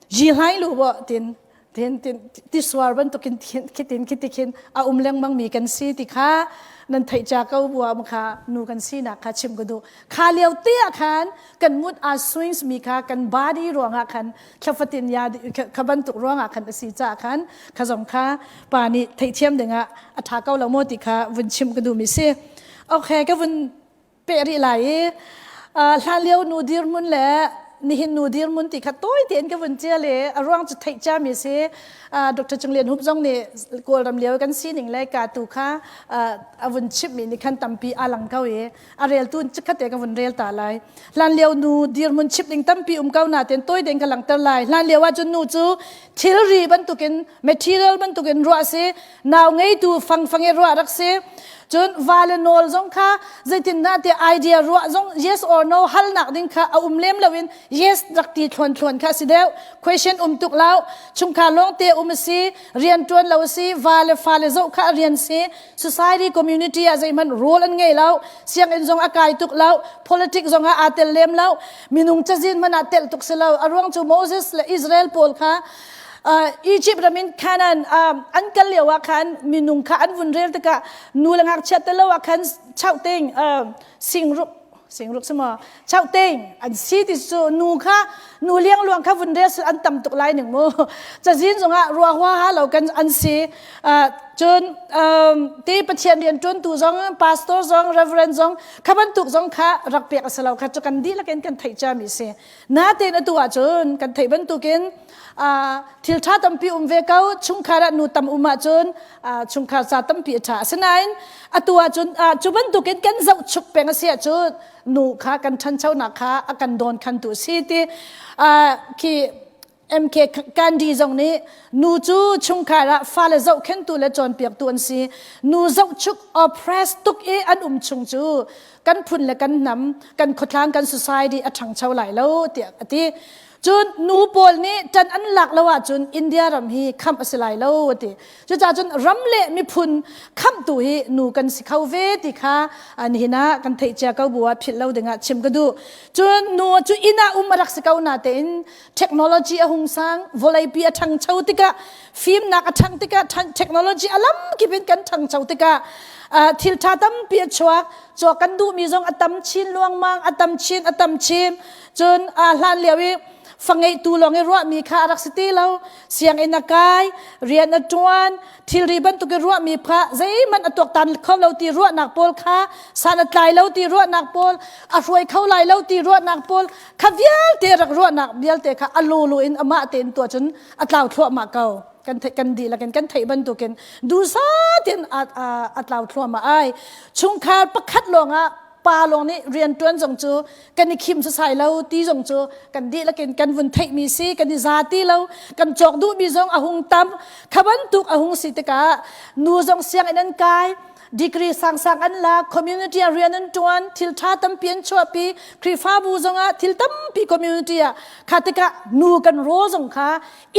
ji hlai lu bo tin tin tin ti suar bantukin khitin khiti khin a um lengmang mi kan si ti kha nan theih cha ko bua ma kha nu kan sinak kha chim ka duh kha lio te ah khan kan mood a swings mi kha kan body ruangah khan thlafatin ya kha bantuk ruangah khan a si cha khan kha zong kha pa nih theihthiam dingah a tha ko lo maw ti kha vun chim ka duh mi si okay ka vun peh rih lai i hlanlio nu dirhmun le nihin nu dirhmun ti kha tawi tein ka vun cia le a ruang cu theih ciami si Dr. Cung Lian Hup zong nih Kawlram lio kan sining le ka tu kha a vun chimhmi nih khan tampi a lang ko i a reltu chikkhat te ka vun rel ta lai hlanlio nu dirhmun chip ding tampi um ko na ten tawi tein ka langter lai hlanlio ahcun nu cu thilri bantukin material bantukin ruah si nau ngeitu fangfang i ruah rak si cun va le nawl zong kha zeitindah ti idea ruah zong yes or no halnak ding kha a um lem loin yes rak ti thluan thluan kha si deuh question um tuk lo chungkhar lawng te um si rian tuan lo si va le fa le zoh kha rian si society community ah zeihmanh role an ngei lo sianginn zong a kai tuk lo politics zong ah aa tel lem lo minung cazin hmanh ah tel tuk si lo a ruang cu Moses le Israel pawl kha Egypt ram in Canaan an kal lio ah khan minung kha an vun rel tikah nu le ngakchia te lo ah khan chauhting singruk singruk si maw chauhting an si ti cu nu kha nu liangluang kha vun rel an tam tuk lai ning mu cazin zongah rua hua ha lo kan an si cun ti pathian rian ṭuantu zong pastor zong reverend zong kha bantuk zong kha rak pek a si lo kha cu kan dihlak in kan theih ciami si Natein atu ahcun kan theih bantukin thil ṭha tampi um ve ko chungkhar ah nu tam um ahcun chungkhar ca tampi a ṭha asinain atu ahcun cu bantukin kan zohchuk peng a si ahcun nu kha kan ṭhanchonak kha a kan dawn khantu a si ti khi MK Gandhi zong nih nu cu chungkhar ah fale zohkhentu le cawnpiaktu an si nu zohchuk oppress tuk i an um chung cu kan phun le kan hnam kan khuatlang kan society a ṭhangcho lai lo tiah a ti cun nu pawl nih ṭan an lak lo ahcun India ram hi khamh a si lai lo a ti cucaah cun ram le miphun khamhtu hi nu kan si kho ve ti kha nihin ah kan theih cia ko bu ah philh lo dingah chim ka duh cun nu cu inn ah um a rak si ko na tein technology a hung sang vawleipi a ṭhangcho tikah fimnak a ṭhang tikah technology a lam kip in kan ṭhangcho tikah thil ṭha tampi a chuak cawk kan duhmi zong a tam chin luangmang a tam chin a tam chin cun hlan lio i fangeitu lawng i ruahmi kha a rak si ti lo sianginn a kai rian a ṭuan thilri bantuk i ruahmi kha zeihmanh a tuaktan kho lo ti ruahnak pawl kha san a tlai lo ti ruahnak pawl a hruai kho lai lo ti ruahnak pawl kha vialte rak ruahnak vialte kha a lulu in amah tein tuah cun a tlau thluahmah ko kan theih kan dihlak in kan theih bantukin dusa tein a a tlau thluahmah ai chungkhar pakhat lawngah pa lawng nih rian ṭuan zong cu kan i khim sasai lo ti zong cu kan dihlak in kan vun theihmi si kan i za ti lo kan cawk duhmi zong a hung tam kha bantuk a hung si tikah nu zong sianginn an kai degree sangsang an lak community ah rian an ṭuan thil ṭha tampi an chuahpi Khrihfabu zongah thil tampi community ah kha tikah nu kan role zong kha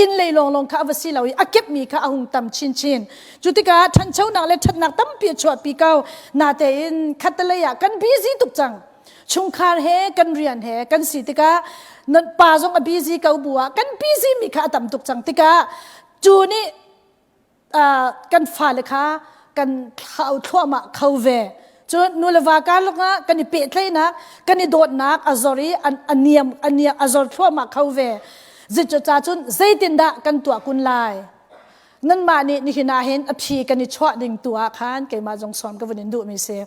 inn lei lawnglawng kha a va si lo i a kepmi kha a hung tam chinchin cu tikah ṭhanchonak le ṭhatnak tampi a chuahpi ko natein khattelei ah kan busy tuk cang chungkhar he kan rian he kan si tikah nan pa zong a busy ko bu ah kan busy mi kha a tam tuk cang tikah cu nih kan fale kha kan thlau thluahmah kho ve cun nu le va karlak ah kan i pehtlaihnak kan i dawtnak a zor i a niam a niam a zor thluahmah kho ve zeicah cun zeitindah kan tuah kun lai nanmah nih nihin ah hin a phi kan i chuah ding tu ah khan keimah zong sawm ka vun in duhmi si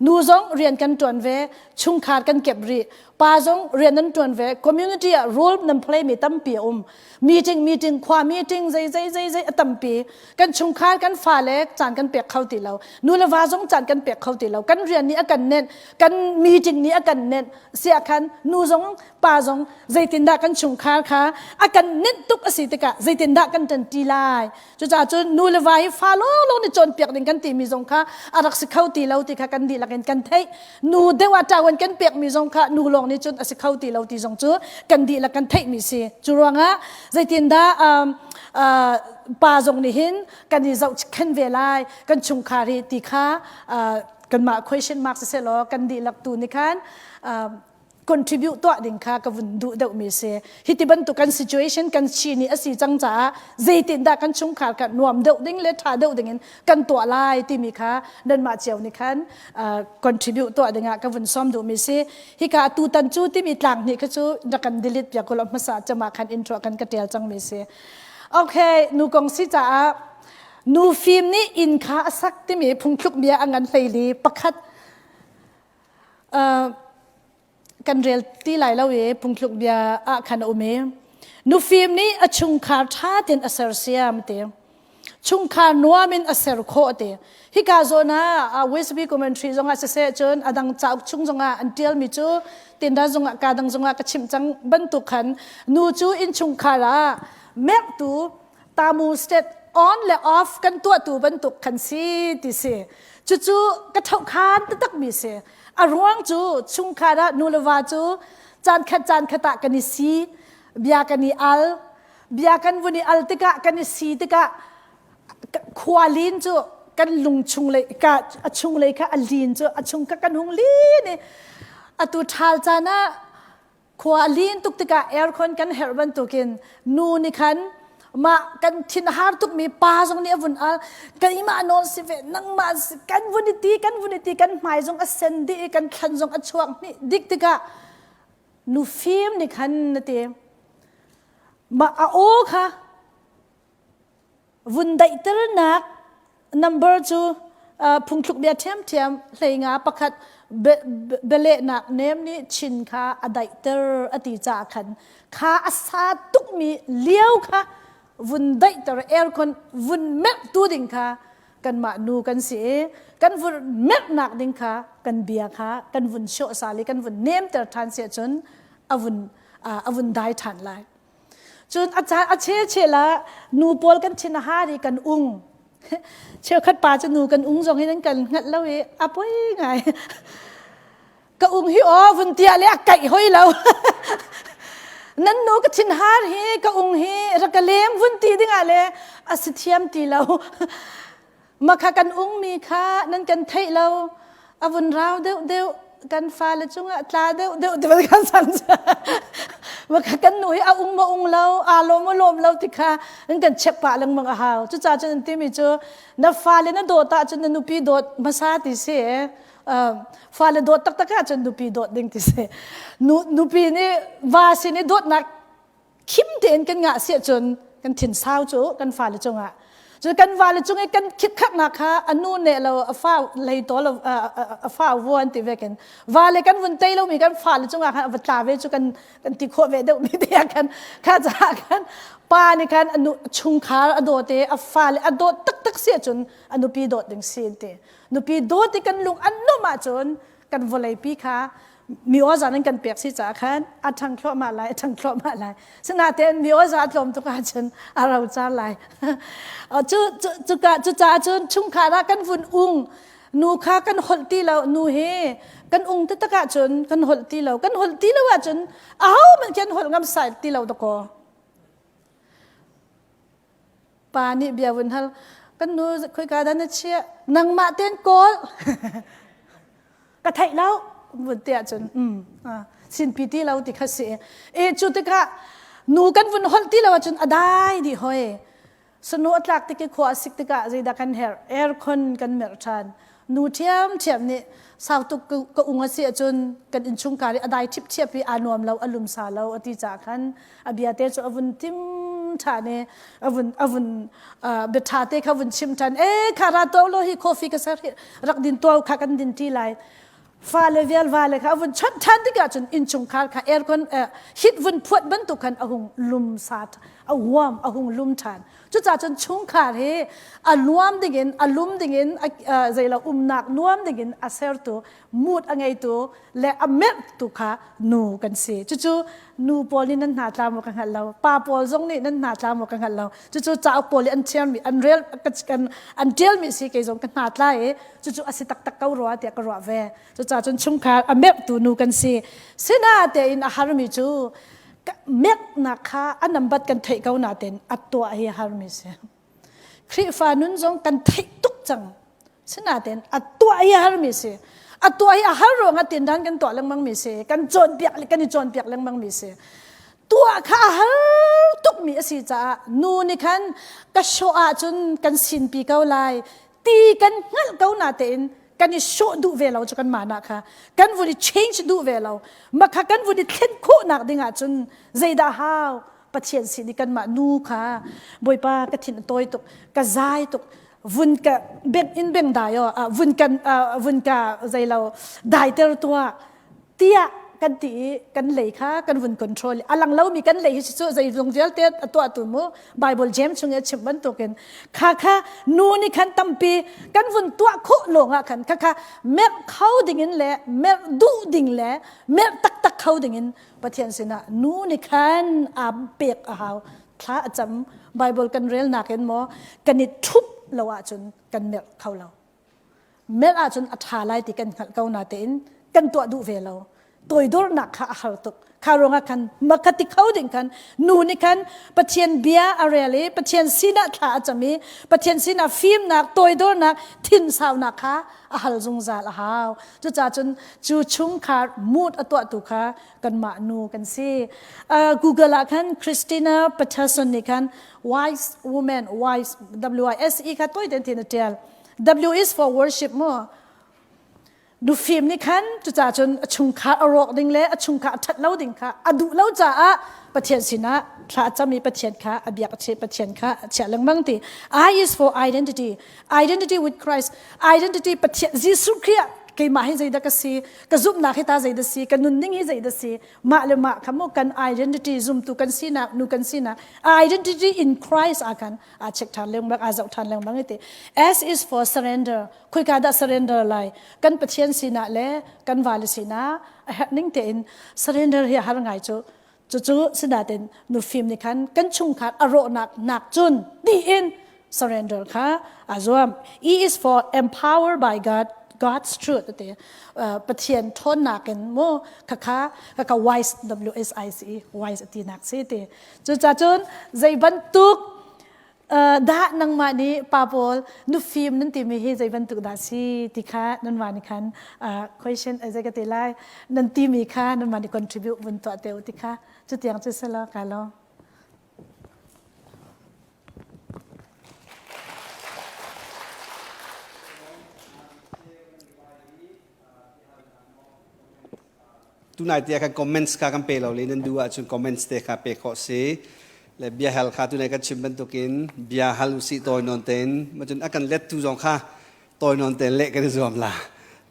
nu zong rian kan ṭuan ve chungkhar kan kep rih pa zong rian nan ṭuan ve community ah role nan play mi tampi a um meeting meeting khua meeting zei zei zei zei a tampi kan chungkhar kan fale caan kan pek kho ti lo nu le va zong caan kan pek kho ti lo kan rian nih a kan nenh kan meeting nih a kan nenh siah khan nu zong pa zong zeitindah kan chungkhar kha a kan nenh tuk a si tikah zeitindah kan ṭanṭi lai Cucaah cun nu le va hi fa lawnglawng nih cawnpiak ding kan timi zong kha a rak si kho ti lo ti kha kan dihlak. dihlak in kan theih. Nu deuh ah ṭawan kan pekmi zong kha nu lawng nih cun a si kho ti lo ti zong cu kan dihlak kan theihmi si. Cu ruangah zeitindah um, uh, pa zong nih hin kan i zohkhen ve lai kan chungkhar hi ti kha uh, kanmah question mark siseh law kan dihlak tu nih khan uh, contribute tuah ding kha ka vun duh deuhmi si. Hi ti bantuk kan situation kan chi ni a si cang caah zeitindah kan chungkhar kha nuam deuh ding le tha deuh ding in kan tuah lai timi kha nanmah cio nih khan contribute tuah dingah ka vun sawm duhmi si. Hika tutan cu timi tlang hnih kha cu rak kan delete piak kulaw hmasa cama khan intro kan ka tial cangmi si. Okay, nu kong si caah nu fim nih inn kha a sak timi phungthluk bia a ngan hleili pakhat kan rel ti lai lo i phungthluk bia ah khan a um i nufim nih a chungkhar ṭha tein a sersiam ti chungkhar nuam in a ser khawh ti hika zawn ah WSB commentary zongah siseh cun a dang cauk chung zongah an ṭialmi cu tindan zongah ka dang zongah ka chimh cang bantuk khan nu cu innchungkhar ah merhtu tamu state on le off kan tuahtu bantuk kan si ti si Cucu ka thohkhan taktakmi si. A ruang cu chungkhar ah nu le va cu caan khat caan khat ah kan i si, bia kan i al, bia kan vun i al tikah kan i si tikah khua lin cu kan lung chung lei ka a chung lei kha a lin cu a chung kha kan hung lin i atu ṭhal caan ah Khua a lin tuk tikah aircon kan herh bantukin nu nih khan mah kan thin a har tukmi pa zong nih a vun al keimah nawl si ve nangmah kan vun i ti kan vun i ti kan hmai zong a sen dih i kan thlan zong a chuak hnih dik tikah nu fim nih khan na ti mah a aw kha Vun daihternak number cu phungthluk bia ṭhiamṭhiam 15 pakhat bialehnak nem nih chin kha a daihter a ti caah khan kha a sa tukmi lio kha vun daihter aircon vun merhtu ding kha kanmah nu kan si i kan vun merhnak ding kha kan bia kha kan vun sawh sal i kan vun nemter ṭhan si ahcun a vun a vun dai ṭhan lai. Cun a caan a chel ah nu pawl kan thin a har i kan ung. Cheukhat pa cu nu kan ung zong hin an kan hngalh lo i a poi ngai. Ka ung hi aw vun tia le a kaih hoi lo. Nan nu ka thin har hi ka ung hi rak ka lem vun ti dingah le a si thiam ti lo. Makha kan ungmi kha nan kan theih lo a vun rau deuh deuh kan fale cungah tla deuh deuh ti kan sang makha kan nu hi a ung ma ung lo aa lawm ma lawm lo ti kha an kan check pah lengmang a hau cucaah cun an timi cu na fale na dawt ahcun na nupi dawt hmasa ti si fale dawt taktak ahcun nupi dawt ding ti si nupi nih va sin i dawtnak khim tein kan ngah si ahcun kan thin sau cu kan fale cungah cu kan vale cung i kan khitkhatnak kha a nu ne lo a fa lei to lo a fa vuan ti ve kan vale kan vun tei lomi kan fale cungah khan a va tla ve cu kan kan ti khawh ve deuh mi te ah khan kha caah khan pa nih khan a nu chungkhar a dawt i a fale a dawt taktak si ahcun a nupi dawt ding si an ti nupi dawt i kan lung an nuamh ahcun kan vawleipi kha mi awza nan kan pek si caah khan a ṭhang thluahmah lai a ṭhang thluahmah lai sinain mi awza a tlawm tuk ahcun a rocar lai cu cu cucaah cun chungkhar ah kan vun ung nu kha kan holh ti lo nu hi kan ung taktak ahcun kan holh ti lo kan holh ti lo ahcun ahohmanh khi an holh ngam sai ti lo dakaw Pa nih bia vun hal kan nu khoika dah na chiah nangmah ten kawl ka theih lo vun ti ahcun um sinpi ti lo ti kha si e cu tikah nu kan vun holh ti lo ahcun a dai dih hoi sanu a tlak tik i khua a sik tikah zeidah kan herh aircon kan merh ṭhan nu ṭhiamṭhiam nih sau tuk ka ung a si ahcun kan innchungkhar i a dai ṭhipṭhiap i aa nuam lo a lumsa lo a ti caah khan a bia te cu a vun tim ṭhan i a vun a vun bia ṭha te kha vun chim ṭhan e kha ra to lo hi coffee ka ser hi rak din tuau kha kan din ṭi lai fale vial vale kha a vun chawnh ṭhan tikah cun innchungkhar kha aircon hit vun phuat bantuk khan a hung lum sa a. a huam a hung lum ṭhan. Cucaah cun chungkhar hi a nuam dingin a lum dingin zeilo umnak nuam dingin a sertu mood a ngeitu le a merhtu kha nu kan si. Cucu nu pawl nih nan hna tla maw ka hngalh lo. Pa pawl zong nih nan hna tla maw ka hngalh lo. Cucu cauk pawl nih an thiammi an rel an ṭialmi si kei zong ka hna tla i cucu a si taktak ko rua tiah ka ruah ve. Cucaah cun chungkhar a merhtu nu kan si. Sinatein a harmi cu merhnak kha a nambat kan theih ko natein a tuah hi a harmi si. Khrihfa nun zong kan theih tuk cang. Sinatein a tuah hi a harmi si. A tuah hi a har ruangah tindan kan tuah lengmang mi si. Kan cawnpiak kan i cawnpiak lengmang mi si. Tuah kha a har tukmi a si caah nu nih khan ka hrawh ahcun kan sinpi ko lai ti kan hngalh ko natein kan i sawh duh ve lo cu kan mah kha kan vun i change duh ve lo makha kan vun i thlen khawhnak ding ahcun zeidah hau Pathian sin i kanmah nu kha Bawipa ka thin a tawi tuk ka zai tuk vun ka beng in beng dai o vun kan vun ka zeilo daiter tua tiah kan ti i kan lei kha kan vun control a lang lomi kan lei hi cu zeizong vialte a tuahtu mu Bible James chung i a chimh bantukin kha kha nu nih khan tampi kan vun tuah khawh lawng ah khan kha kha merh kho dingin le merh duh ding le merh taktak kho dingin Pathian sinah nu nih khan aa pek a hau thla a cam Bible kan rel nakin maw kan i thup lo ahcun kan merh kho lo Melh ahcun a ṭha lai ti kan hngalh ko natein kan tuah duh ve lo. Toidornak kha a har tuk. Kha ruangah khan makha ti kho ding khan nu nih khan Pathian bia a rel i Pathian sinah thla a cam i Pathian sinah fimnak, toidornak, thinsaunak kha a hal zungzal a hau. Cucaah cun cu chungkhar mood a tuahtu kha kanmah nu kan si. Google ah khan Christina Patterson nih khan wise woman wise W I S E kha tawi tein thin a ṭial. W is for worship mu. Nufim nih khan cucaah cun a chungkhar a rawk ding le a chungkhar a ṭhat lo ding kha a duh lo caah Pathian sinah thla a cam i Pathian kha a biak a cheh Pathian kha a chiah lengmang ti. I is for identity. Identity with Christ. Identity Pathian Jesuh Khrih ah keimah hi zeidah ka si ka zumhnak hi ta zeidah si ka nunning hi zeidah si mah le mah kha mu kan identity zumtu kan sinak nu kan sinak identity in Christ ah khan aa check ṭhan lengmang aa zoh ṭhan lengmang i ti S is for surrender khoika dah surrender lai kan Pathian sinah le kan vale sinah a herh ning tein surrender hi a har ngai cu cucu sinain nufim nih khan kan chungkhar a rawhnak nak cun tiin surrender kha aa zuam E is for empower by God God's truth te Pathian ṭhawnnak in mu khakha khakha wise W S I C E wise ti nak si ti Cucaah cun zei bantuk dah nangmah nih pa pawl nufim nan timi hi zei bantuk dah si ti kha nanmah nih khan question zei ka ti lai nan timi kha nanmah nih contribute vun tuah te u ti kha cutiang cu si lo ka lo. Tunai te kan comments kha kan pe lo le nan duh ahcun comments te kha pe khawh si. Le bia hal kha tunai kan chim bantukin bia hal usih tawi nawn tein macun a kan let tu zong kha tawi nawn tein leh kan i zuam la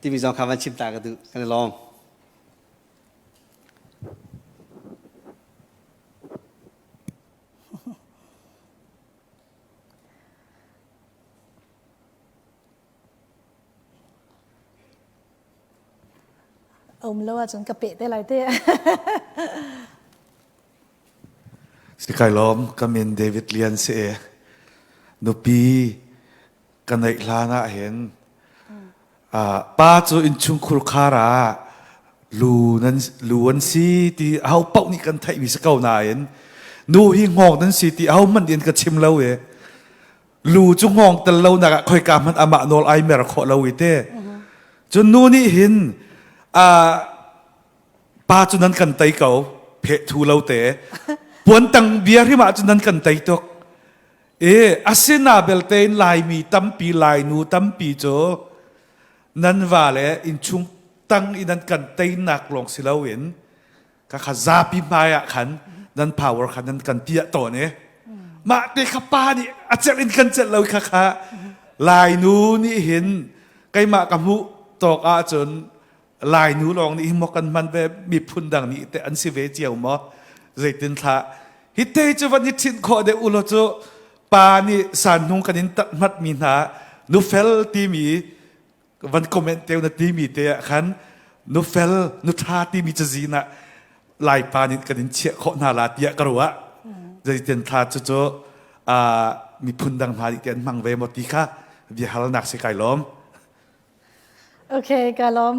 timi zong kha van chim ta ka duh kan i lawm. Um lo ahcun ka peh te lai te. Si kai lawm ka min David Lian si e. Nupi ka neih hlan ah hin pa cu innchungkhur khar ah lu nan lu an si ti aho paoh nih kan theihmi si ko nain nu hi ngawng nan si ti aho hmanh in ka chim lo e lu cu ngawng tel lo nak ah khoika hmanh amah nawl ai mer khawh lo i te cun nu nih hin pa cu nan kan tei ko phe thu lo te puantang bia hrim ah cun nan kan tei tuk e asina belte in laimi tampi lainu tampi cu nan va le innchung tang in nan kan teinak lawng si loin ka kha zapi hmai ah khan nan power kha nan kan piah tawn i mah te kha pa nih a celh in kan celh lo kha kha lainu nih hin keimah ka hmuh tawk ahcun lainu lawng nih hin maw kan hman ve miphun dang nih te an si ve cio maw zeitin thla. Hi te cu van i ṭhinh khawh deuh ulaw cu pa nih san hnung kan in tat hmatmi hna nufel timi van comment teu na timi te ah khan nufel nuṭha timi cazin ah Laipa nih kan in chiah khawh hna la tiah ka ruah. Zeitin thla cu cu miphun dang hna nih ti an hmang ve maw ti kha bia halnak si kai lawm. Okay, ka lawm.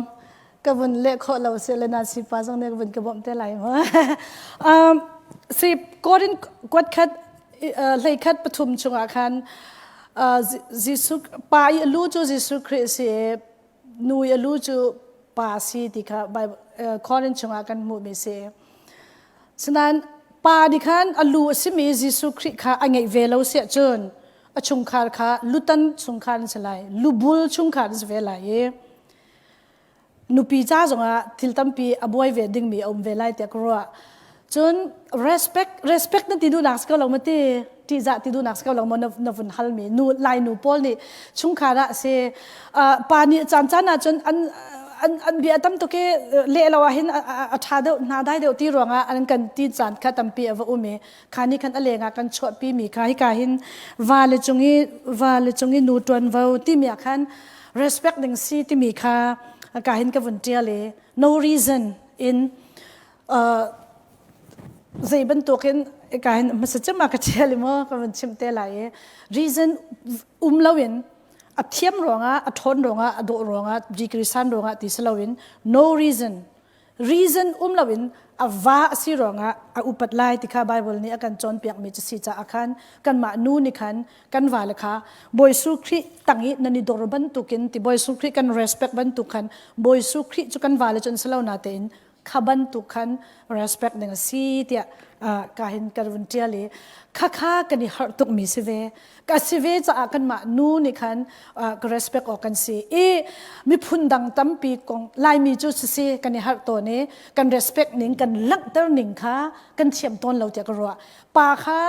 Ka vun leh khawh lo si le na si pa zong nih ka vun ka bawmh te lai mu. Um, si Korin kuat khat hlei khat pathum chungah khan Jesuh pa i lu cu Jesuh Khrih si i nu i a lu cu pa si ti kha Bible Korin chungah kan hmuhmi si. Sinain pa nih khan a lu a simi Jesuh Khrih kha a ngeih ve lo siah cun a chungkhar kha lutan chungkhar an si lai, lubul chungkhar an si ve lai i nupi ca zongah thil tampi a buai ve dingmi a um ve lai tiah ka ruah. Cun respect respect na ti duhnak si ko lo ma ti ṭihzah ti duhnak si ko lo maw na, na vun halmi nu lai nu pawl nih chungkhar ah si uh, pa nih caan caan ah cun an an an bia tam tuk i leh lo ah hin a ṭha deuh hna dai deuh ti ruangah an kan ti caan kha tampi a va um i kha nih khan a lengah kan chuahpi mi kha hika hin va le cung i va le cung i nu ṭuanvo timi ah khan respect ding si timi kha ka hin ka vun ṭial i no reason in uh, zei bantukin ka hin hmasa cem ah ka ṭial i maw ka vun chimh te lai i reason um loin a thiam ruangah a ṭhawn ruangah a dawh ruangah degree san ruangah ti si loin no reason reason um loin a va a si ruangah a upat lai ti kha Bible nih a kan cawnpiakmi cu si caah khan kanmah nu nih khan kan vale kha Bawi Jesuh Khrih tang i nan i dor bantukin ti Bawi Jesuh Khrih kan respect bantuk khan Bawi Jesuh Khrih cu kan vale cu an si lo na tein kha bantuk khan respect ding a si tiah ka hin ka vun ṭial i khakha kan i harh tukmi si ve ka si ve caah kanmah nu nih khan ka respect awk kan si i miphun dang tampi kong Laimi cu sisi kan i harh tawn i kan respect ning kan langhter ning kha kan thiam tawn lo tiah ka ruah pa kha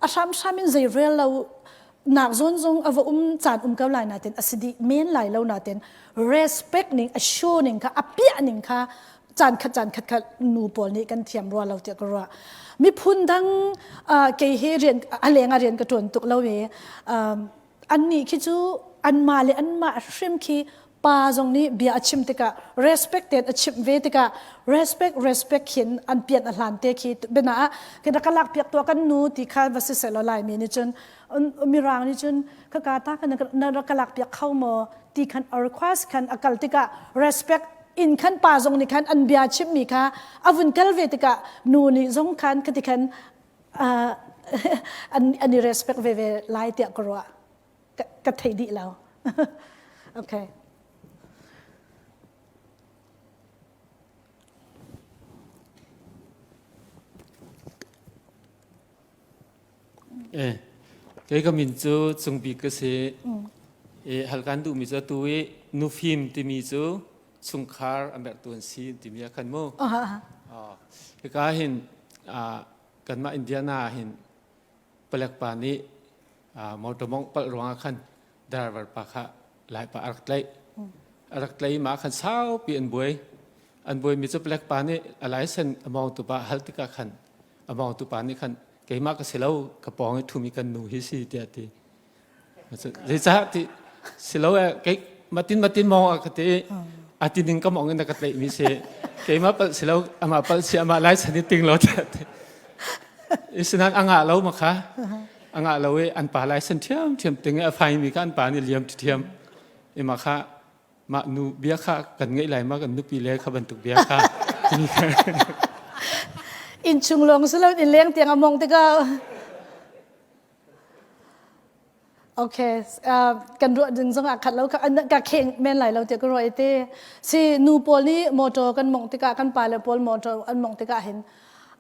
a hramhram in zei rel lo nak zawn zong a va um caan um ko lai natin a si dih men lai lo natin respect ning a show ning kha a piah ning kha caan khat caan khat kha nu pawl nih kan thiam rua lo tiah ka ruah miphun dang kei hi rian a leng ah rian ka ṭuan tuk lo i annih khi cu anmah le anmah hrim khi pa zong nih bia a chim tikah respect tein a chimh ve tikah respect respect khin an pian a hlan te khi bena ah kan rak lak piak tua kan nu ti kha va si seh law laimi nih cun mirang nih cun ka ka ta kan na rak ka lak piak kho maw ti khan a request khan a kal tikah respect in khan pa zong nih khan an bia chimmi kha a vun kal ve tikah nu nih zong khan khati khan an an i respect ve ve lai tiah ka ruah ka theih dih lo okay Eh, kei ka min cu Cungbik ka si. E, hal kan duhmi cu atu i nufim timi cu chungkhar a merhtu an si timi ah khan mu. Oh, hika hin kanmah Indiana hin palek pa nih motor mongh palh ruangah khan driver pa kha Laipa a rak tlaih. A rak tlaih ma khan saupi an buai. An buaimi cu palek pa nih a license a mawngtu pa hal tikah khan a mawngtu pa nih khan keimah ka si lo ka pawng i thumi kan nu hi si tiah ti zeicah ti si lo eh kei matin matin mawng a ka ti a ti ning ka mawng in na ka tlaih mi si keimah palh si lo amah palh si amah license i ting lo tiah ti isinan a ngah lo ma kha a ngah lo i an pa license thiam thiam ting i a fai mi kha an pa nih liam thiam i ma kha mah nu bia kha kan ngeih lai ma kan nupi le kha bantuk bia kha Innchung lawng si lo in leng tiang a mong tikah Okay, uh, kan ruah ding zong ah khat lo ka kheng men lai lo tiah ka ruah te. Si nu pawl nih motor kan mong tikah kan pa le pawl motor an mong tikah hin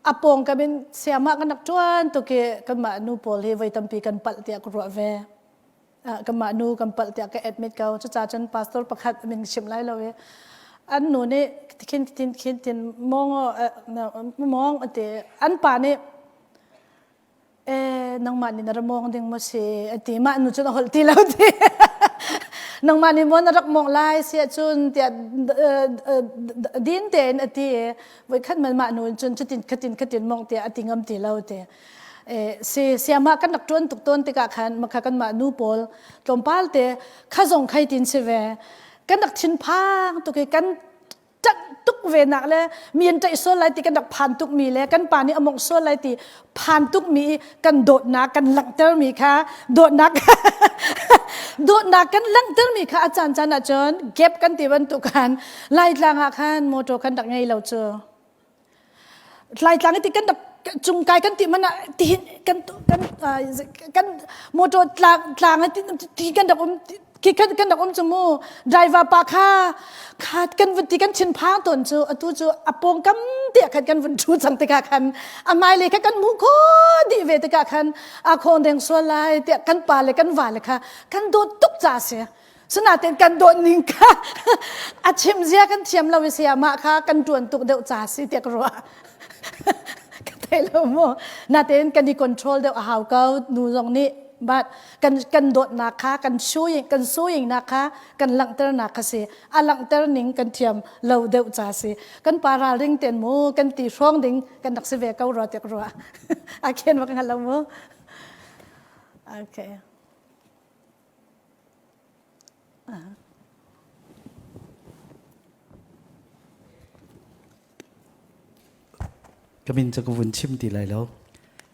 a pawng ka min siama kan rak tuan to ke kan mah nu pawl hi voi tampi kan palh tiah ka ruah ve. Kanmah nu kan palh tiah ka admit ko. Cucaah cun pastor pakhat min chim lai lo i an nu nih khin tin khin tin mong mong ati an pa nih e nangmah nih na ra mong ding maw si ati mah nu cun a holh ti lo ti. Nangmah nih maw na rak mawngh lai si ahcun tiah din tein a ti i voikhat man mah nu cun cutin khatin khatin mawngh tiah a ti ngam ti lo ti. Si siamah kan rak ṭuan tuk tawn tikah khan makha kanmah nu pawl tlawmpal te kha zong khai tin si ve. Kan rak thinphang tuk i kan ṭanh tuk ve nak le mi an ṭaih sual lai ti kan rak phan tuk mi le kan pa nih a mawngh sual lai ti phan tuk mi kan dawtnak kan langhter mi kha dawtnak dawtnak kan langhter mi kha a caan caan ahcun gap kan ti bantuk khan Laitlang ah khan motor kan rak ngei lo cu Laitlang ti kan rak cungkai kan ti man ah tihin kan kan kan motor tlang tlang ti kan rak um khi kan kan rak um cu mu driver pa kha kha kan vun ti kan thin phang ton cu atu cu a pawngkam te khan kan vun thu cang tikah khan a mai le kha kan mu kho dih ve tikah khan a khong deng sual lai tiah kan pa le kan va le kha kan dawt tuk ca si Sinain kan dawt ning kha a chim zia kan thiam lo i sayamah kha kan ṭuan tuk deuh ca si tiah ka ruah. Ka thei lo mu. Natein kan i control deuh a hau ko nu zong nih but kan kan dawtnak kha kan showing kan showing nak kha kan langhternak kha si a langhter ning kan thiam lo deuh ca si kan pa ralring ten mu kan ti hrawng ding kan rak si ve ko rua tiah ka ruah. A khen bak hngal lo mu. Okay. Ka min cu ka vun chim ti lai lo.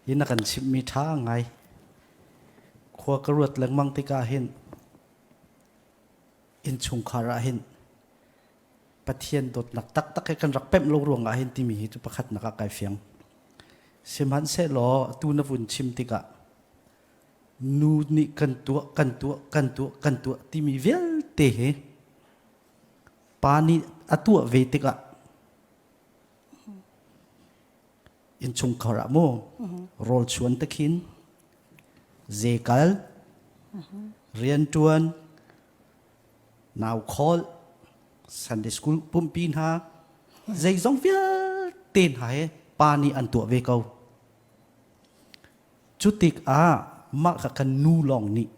Hi na kan chimhmi ṭha ngai. Khua ka ruat lengmang tikah hin innchungkhar ah hin Pathian dawtnak taktak he kan rak pemh lo ruangah hin timi hi cu pakhatnak ah kai fiang. Sihmanhsehlaw tu na vun chim tikah nu nih kan tuah kan tuah kan tuah kan tuah timi vialte hi pa nih a tuah ve tikah innchungkhar ah mu rawl chuan te khin zekal riantuan nau khawl Sunday school pumpi hna zeizong vialte hna he pa nih an tuah ve ko Cu tikah mah kha kan nu lawng nih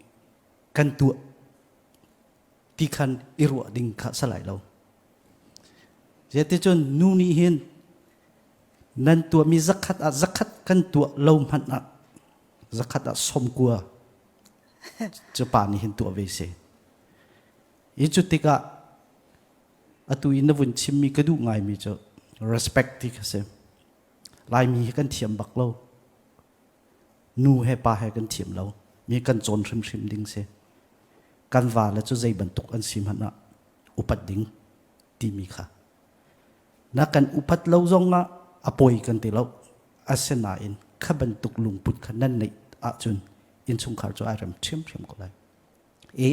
kan tuah ti khan i ruah ding kha si lai lo. Zeticun nu nih hin nan tuahmi zakhat ah zakhat kan tuah lo hmanh ah zakhat ah sawmkua cu pa nih hin tuah ve si. I cu tikah atu i na vun chimmi ka duh ngaimi cu respect ti kha si. Laimi hi kan thiam bak lo. Nu he pa he kan thiam lo. Mi kan cawn hrimhrim ding si. Kan va le cu zei bantuk an si hmanh ah upat ding timi kha. Na kan upat lo zong ah a poi kan ti lo. Asinain kha bantuk lungput kha nan neih ahcun innchungkhar cu ai rem ṭhiamṭhiam ko lai. I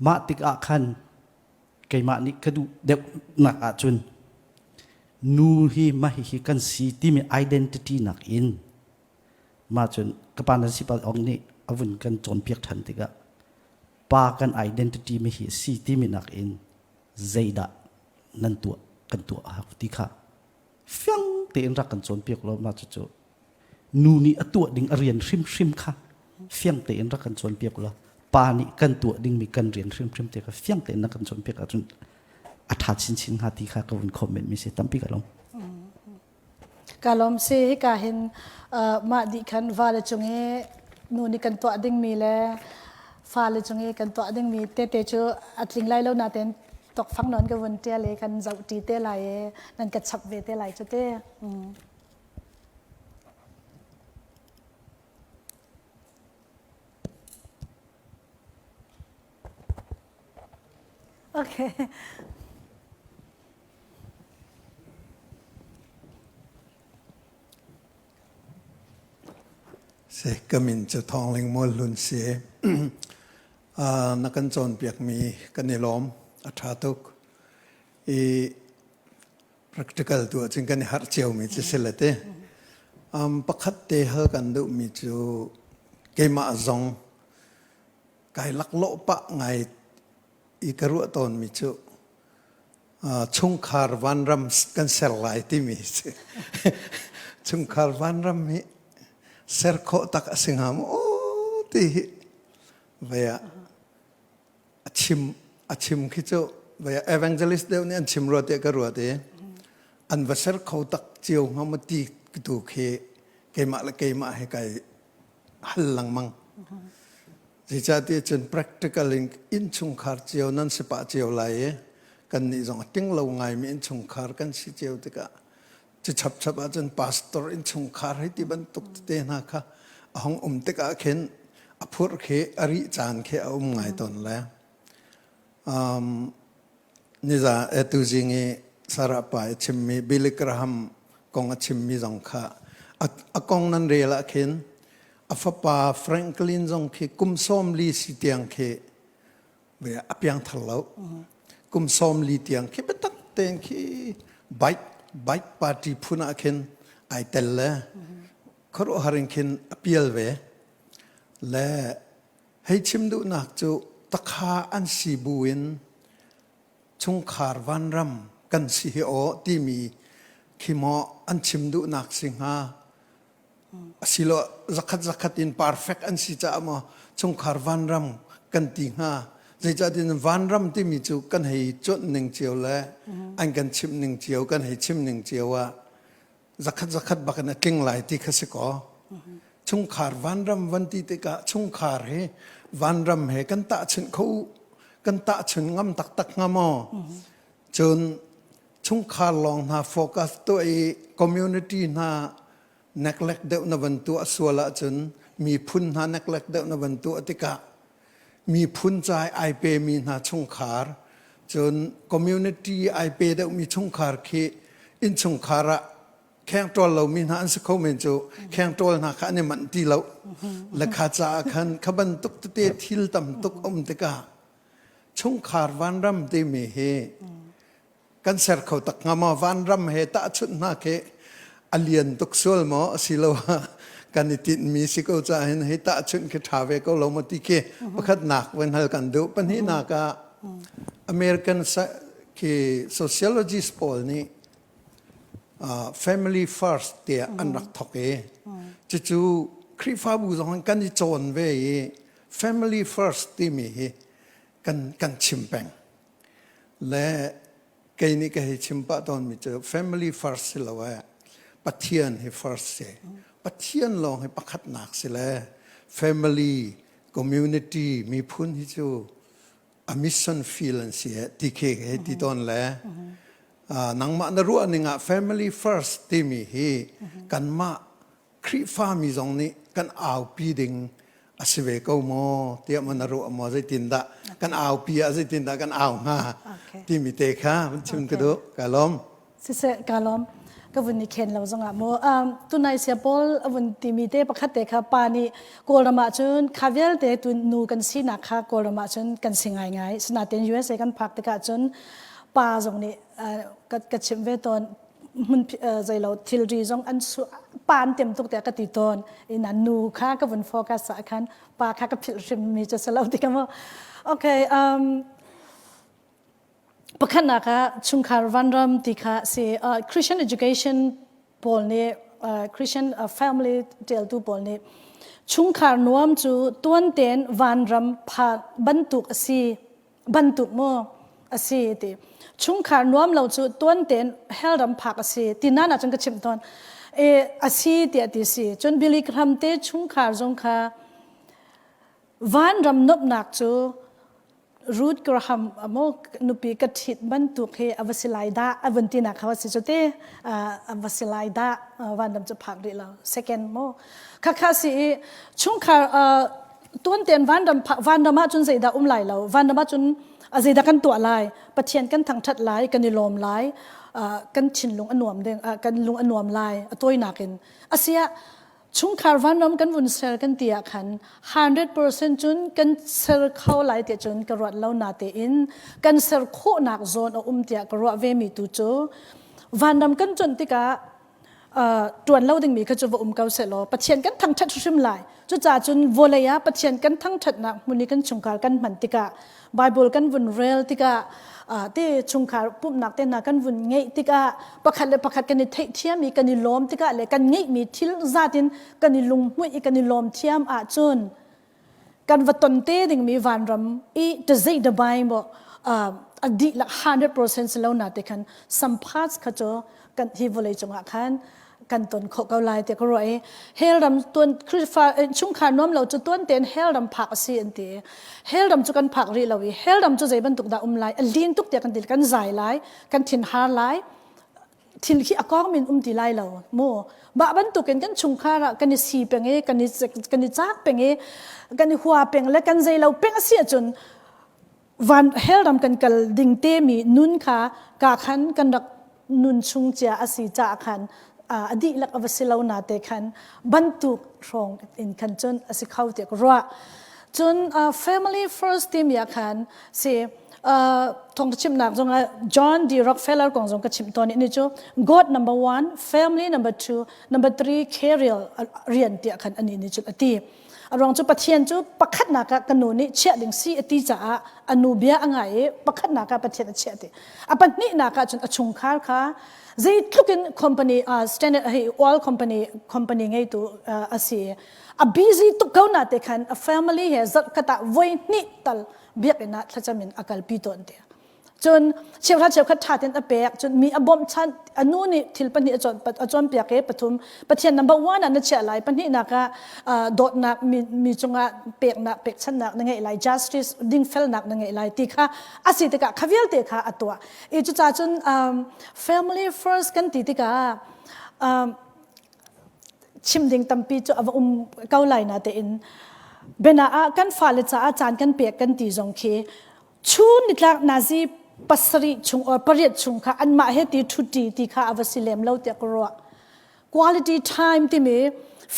mah tikah khan keimah nih ka duh deuhnak ahcun nu hi mah hihi kan si timi identity nak in mah cun ka pa nan si pal ong nih a vun kan cawnpiak ṭhan tikah pa kan identity mi hi si timi nak in zeidah nan tuah kan tuah a hau ti kha fiang tein rak kan cawnpiak law mah cucu nu nih a tuah ding a rian hrimhrim kha fiang tein rak kan cawnpiak law pa nih kan tuah dingmi kan rian hrimhrim te kha fiang tein na kan cawnpiak ahcun a ṭha chinchin hnga ti kha ka vun comment mi si tampi ka lawm. Ka lawm si hika hin mah dih khan vale cung i nu nih kan tuah dingmi le fale cung i kan tuah dingmi tete cu a tling lai lo natein tokfang nawn ka vun ṭial i kan zoh ṭi te lai i nan ka chap ve te lai cu te. Okay. Si ka min cu Thawngling Mual Hlun si. Na kan cawnpiakmi kan i lawm a ṭha tuk. I practical tu ahcun kan i harh ciomi cu si le te. Um, pakhat te hal kan duhmi cu keimah zong kai laklawh pah ngai i ka ruah tawnmi cu chungkhar vanram kan ser lai timi si. chungkhar vanram hi ser khawh tak a si hnga maw ti hi vei ah. A chim a chim khi cu evangelist deuh nih an chim rua tiah ka ruat i an va ser kho tak cio hnga maw ti tu khi keimah le keimah he kai hal lengmang. Zeicahtiah cun practical in innchungkhar cio nan si pah cio lai i kannih zong a ting lo ngaimi innchungkhar kan si cio tikah cu chapchap ahcun pastor innchungkhar hei ti bantuk tete hna kha a hung um tikah khin a phurh khi a rih caan khi a um ngai tawn le um, niza atu zing i Sarah pa i chimmi Billy Graham kong a chimmi zong kha a kong nan rel ah khin a fapa Franklin zong khi kum 40 si tiang khi a piangthar lo. Kum 40 tiang khi biatak tein khi bike bike party phun ah khin ai tel le khuaruahhar in khin a pial ve. Le hei chim duhnak cu takha an si bu in chungkhar vanram kan si hi aw timi khi maw an chim duhnak si hnga asilo zakhat zakhat in perfect an si caah maw chungkhar vanram kan ti hnga zeicahtiah vanram timi cu kan hei cuanh ning cio le an kan chimh ning cio kan hei chim ning cio ah zakhat zakhat bak in a tling lai ti kha si kaw chungkhar vanram van ti tikah chungkhar hi vanram he kan tahchunh kho kan tahchun ngam taktak hnga maw cun chungkhar lawng hna focus tuah i community hna neglect deuh na van tuah sual ahcun miphun hna neglect deuh na van tuah tikah miphun ca ai pemi hna chungkhar cun community ai pe deuhmi chungkhar khi innchungkhar ah khengṭawl lomi hna an si kho men cu khengṭawl hna kha an i manh ti lo le kha caah khan kha bantuk tete thil tam tuk um tikah chungkhar vanram timi hi kan ser kho tak hnga maw vanram he tahchunh hna khi a lian tuk sual maw asiloah kan i tinhmi si ko caah hin hei tahchunh khi ṭha ve ko lo maw ti khi pakhatnak van hal kan duh pahnihnak ah American khi sociologist pawl nih family first tiah an rak thok i cucu Khrihfabu zong kan i cawn ve i family first timi hi kan kan chim peng Le kei nih ka hei chim pah tawnmi cu family first si lo eh Pathian hi first si. Pathian lawng hi pakhatnak si le family, community, miphun hi cu a mission field an si eh ti khi ka hei ti tawn le nangmah na ruah ning ah family first timi hi kanmah Khrihfami zong nih kan aupi ding a si ve ko maw tiah maw na ruah maw zeitindah kan aupi ah zeitindah kan au hnga timi te kha van chim ka duh ka lawm siseh ka lawm ka vun i khen lo zongah mu um, tunai sia paul a vun timi te pakhat te kha pa nih kawlram ah cun kha vialte tu nu kan sinak kha kawlram ah cun kan si ngai ngai sinain USA kan phak tikah cun pa zong nih uh, ka, ka chimh ve tawn hmun zeilo thilri zong an su pa an tem tuk tiah ka ti tawn ina nu kha ka vun focus ah khan pa kha ka philh hrim mi cu salo ti ka mo okay um pakhatnak ah chungkhar vanram ti kha si uh, Christian education pawl nih uh, Christian uh, family teltu pawl nih chungkhar nuam cu tuan ten vanram pha bantuk a si bantuk maw a si ti chungkhar nuam lo cu tuan tein hell ram phak a si ti nan ahcun ka chimh tawn e a si tiah ti si cun Billy Graham te chungkhar zong kha vanram nuamhnak cu Ruth Graham mo nupi ka ṭhit bantuk hi a va si lai dah a vun tinak kha va si cu te a va si lai dah vanram cu phak rih lo second mo khakha si i chungkhar tuanten vanram vanram ah cun zeidah um lai lo vanram ah cun zeidah kan tuah lai pathian kan thangthat lai kan i lawm lai kan thinlung a nuam ding kan lung a nuam lai a tawinak in asia chungkhar vanram kan vun ser kan ti ah khan 100% cun kan ser kho lai ti cun ka ruat lo na te in kan ser khawhnak zawn a um tiah ka ruah ve mi tu cu vanram kan cuanh tikah ṭuan lo dingmi kha cu va um ko sehlaw Pathian kan thangṭhat hrim lai. Cucaah cun vawlei ah Pathian kan thangṭhatnak hmun i kan chungkhar kan hman tikah Bible kan vun rel tikah te chungkhar pumhnak te hna kan vun ngeih tikah pakhat le pakhat kan i theihthiam i kan i lawm tikah le kan ngeihmi thil zat in kan i lunghmuih i kan i lawm thiam ahcun. Kan va ton te dingmi vanram i tazei dabai mo a dihlak 100% si lo na te khan some parts kha cu kan hi vawlei cungah khan kan ton khawh ko lai tiah ka ruah i hell ram tuan Khrihfa chungkhar nuam lo cu tuan tein hell ram phak a si an ti. Hell ram cu kan phak rih lo i hell ram cu zei bantuk dah um lai a lin tuk tiah kan ti kan zai lai kan thin har lai thil khi a kong min um ti lai lo mu mah bantukin kan chungkhar ah kan i si peng i kan i kan i cak peng i kan i hua peng le kan zei lo peng a si ahcun van hell ram kan kal ding te mi nun kha ka khan kan rak nun chung cia a si caah khan a dihlak a va si lo na te khan bantuk hrawng in khan cun a si kho tiah ka ruah cun family first timi ah khan si thawngtha chimnak zong ah John D. Rockefeller kong zong ka chim tawn ni cu God number one, family number two, number three career rian tiah khan ani ni cu ati. A ruang cu Pathian cu pakhatnak ah ka nu nih chiah ding si ati caah a nu bia a ngai i pakhatnak ah Pathian a chiah ti. A pahnihnak ah cun a chungkhar kha zeitluk in company uh, standard hei oil company company ngeitu uh, a si. A busy tuk ko na te khan a family he zarh khat ah voi hnih tal biakinn ah thlacam in a kalpi tawn te cun cheuhra cheukhat ṭha tein a pek cun mi a bawmhchanh a nu nih thil pahnih a cawn a cawnpiak i pathum Pathian number one ah na chiah lai pahnihnak ah dawtnak mi, mi cungah peknak pekchanhnak na ngeih lai justice dingfelnak na ngeih lai ti kha a si tikah kha vialte kha a tuah i cucaah cun um, family first kan ti tikah um, chim ding tampi cu a va um ko lai na tein bena ah kan fale caah caan kan pek kan ti zong khi chun nitlak nazi pasarih chung or pariat chung kha anmah he ti ṭhuṭi ti kha a va si lem lo tiah ka ruah quality time timi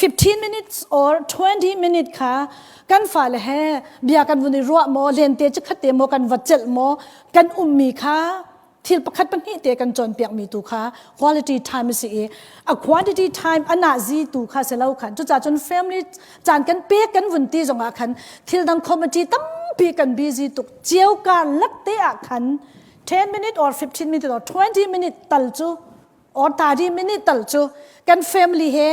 15 minutes or 20 minute kha kan fale he bia kan vun i ruah maw lente chikkhat te maw kan va celh maw kan ummi kha thil pakhat pahnih te kan cawnpiakmi tu kha quality time a si i a quantity time ana zi tu kha si lo khan cucaah cun family caan kan pek kan vun ti zongah khan thil dang committee tampi kan busy tuk cio kar lak te ah khan 10 minute or 15 minute or 20 minute tal cu or 30 minute tal cu kan family he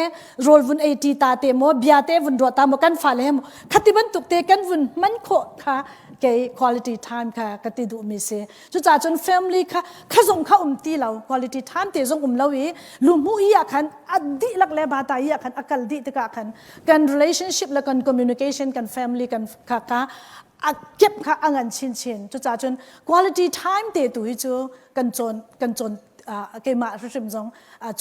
rawl vun ei ti ta te maw bia te vun ruah ta maw kan fale he maw khati bantuk te kan vun hman khawh kha kei quality time kha ka ti duh mi si cucaah cun family kha kha zong kha um ti lo quality time te zong um lo i luhmu i ah khan a dihlak le bata i ah khan a kal dih tikah khan kan relationship le kan communication kan family kan kha kha a kep kha a ngan chin chin cucaah cun quality time te tu hi cu kan cawn kan cawn keimah hrimhrim zong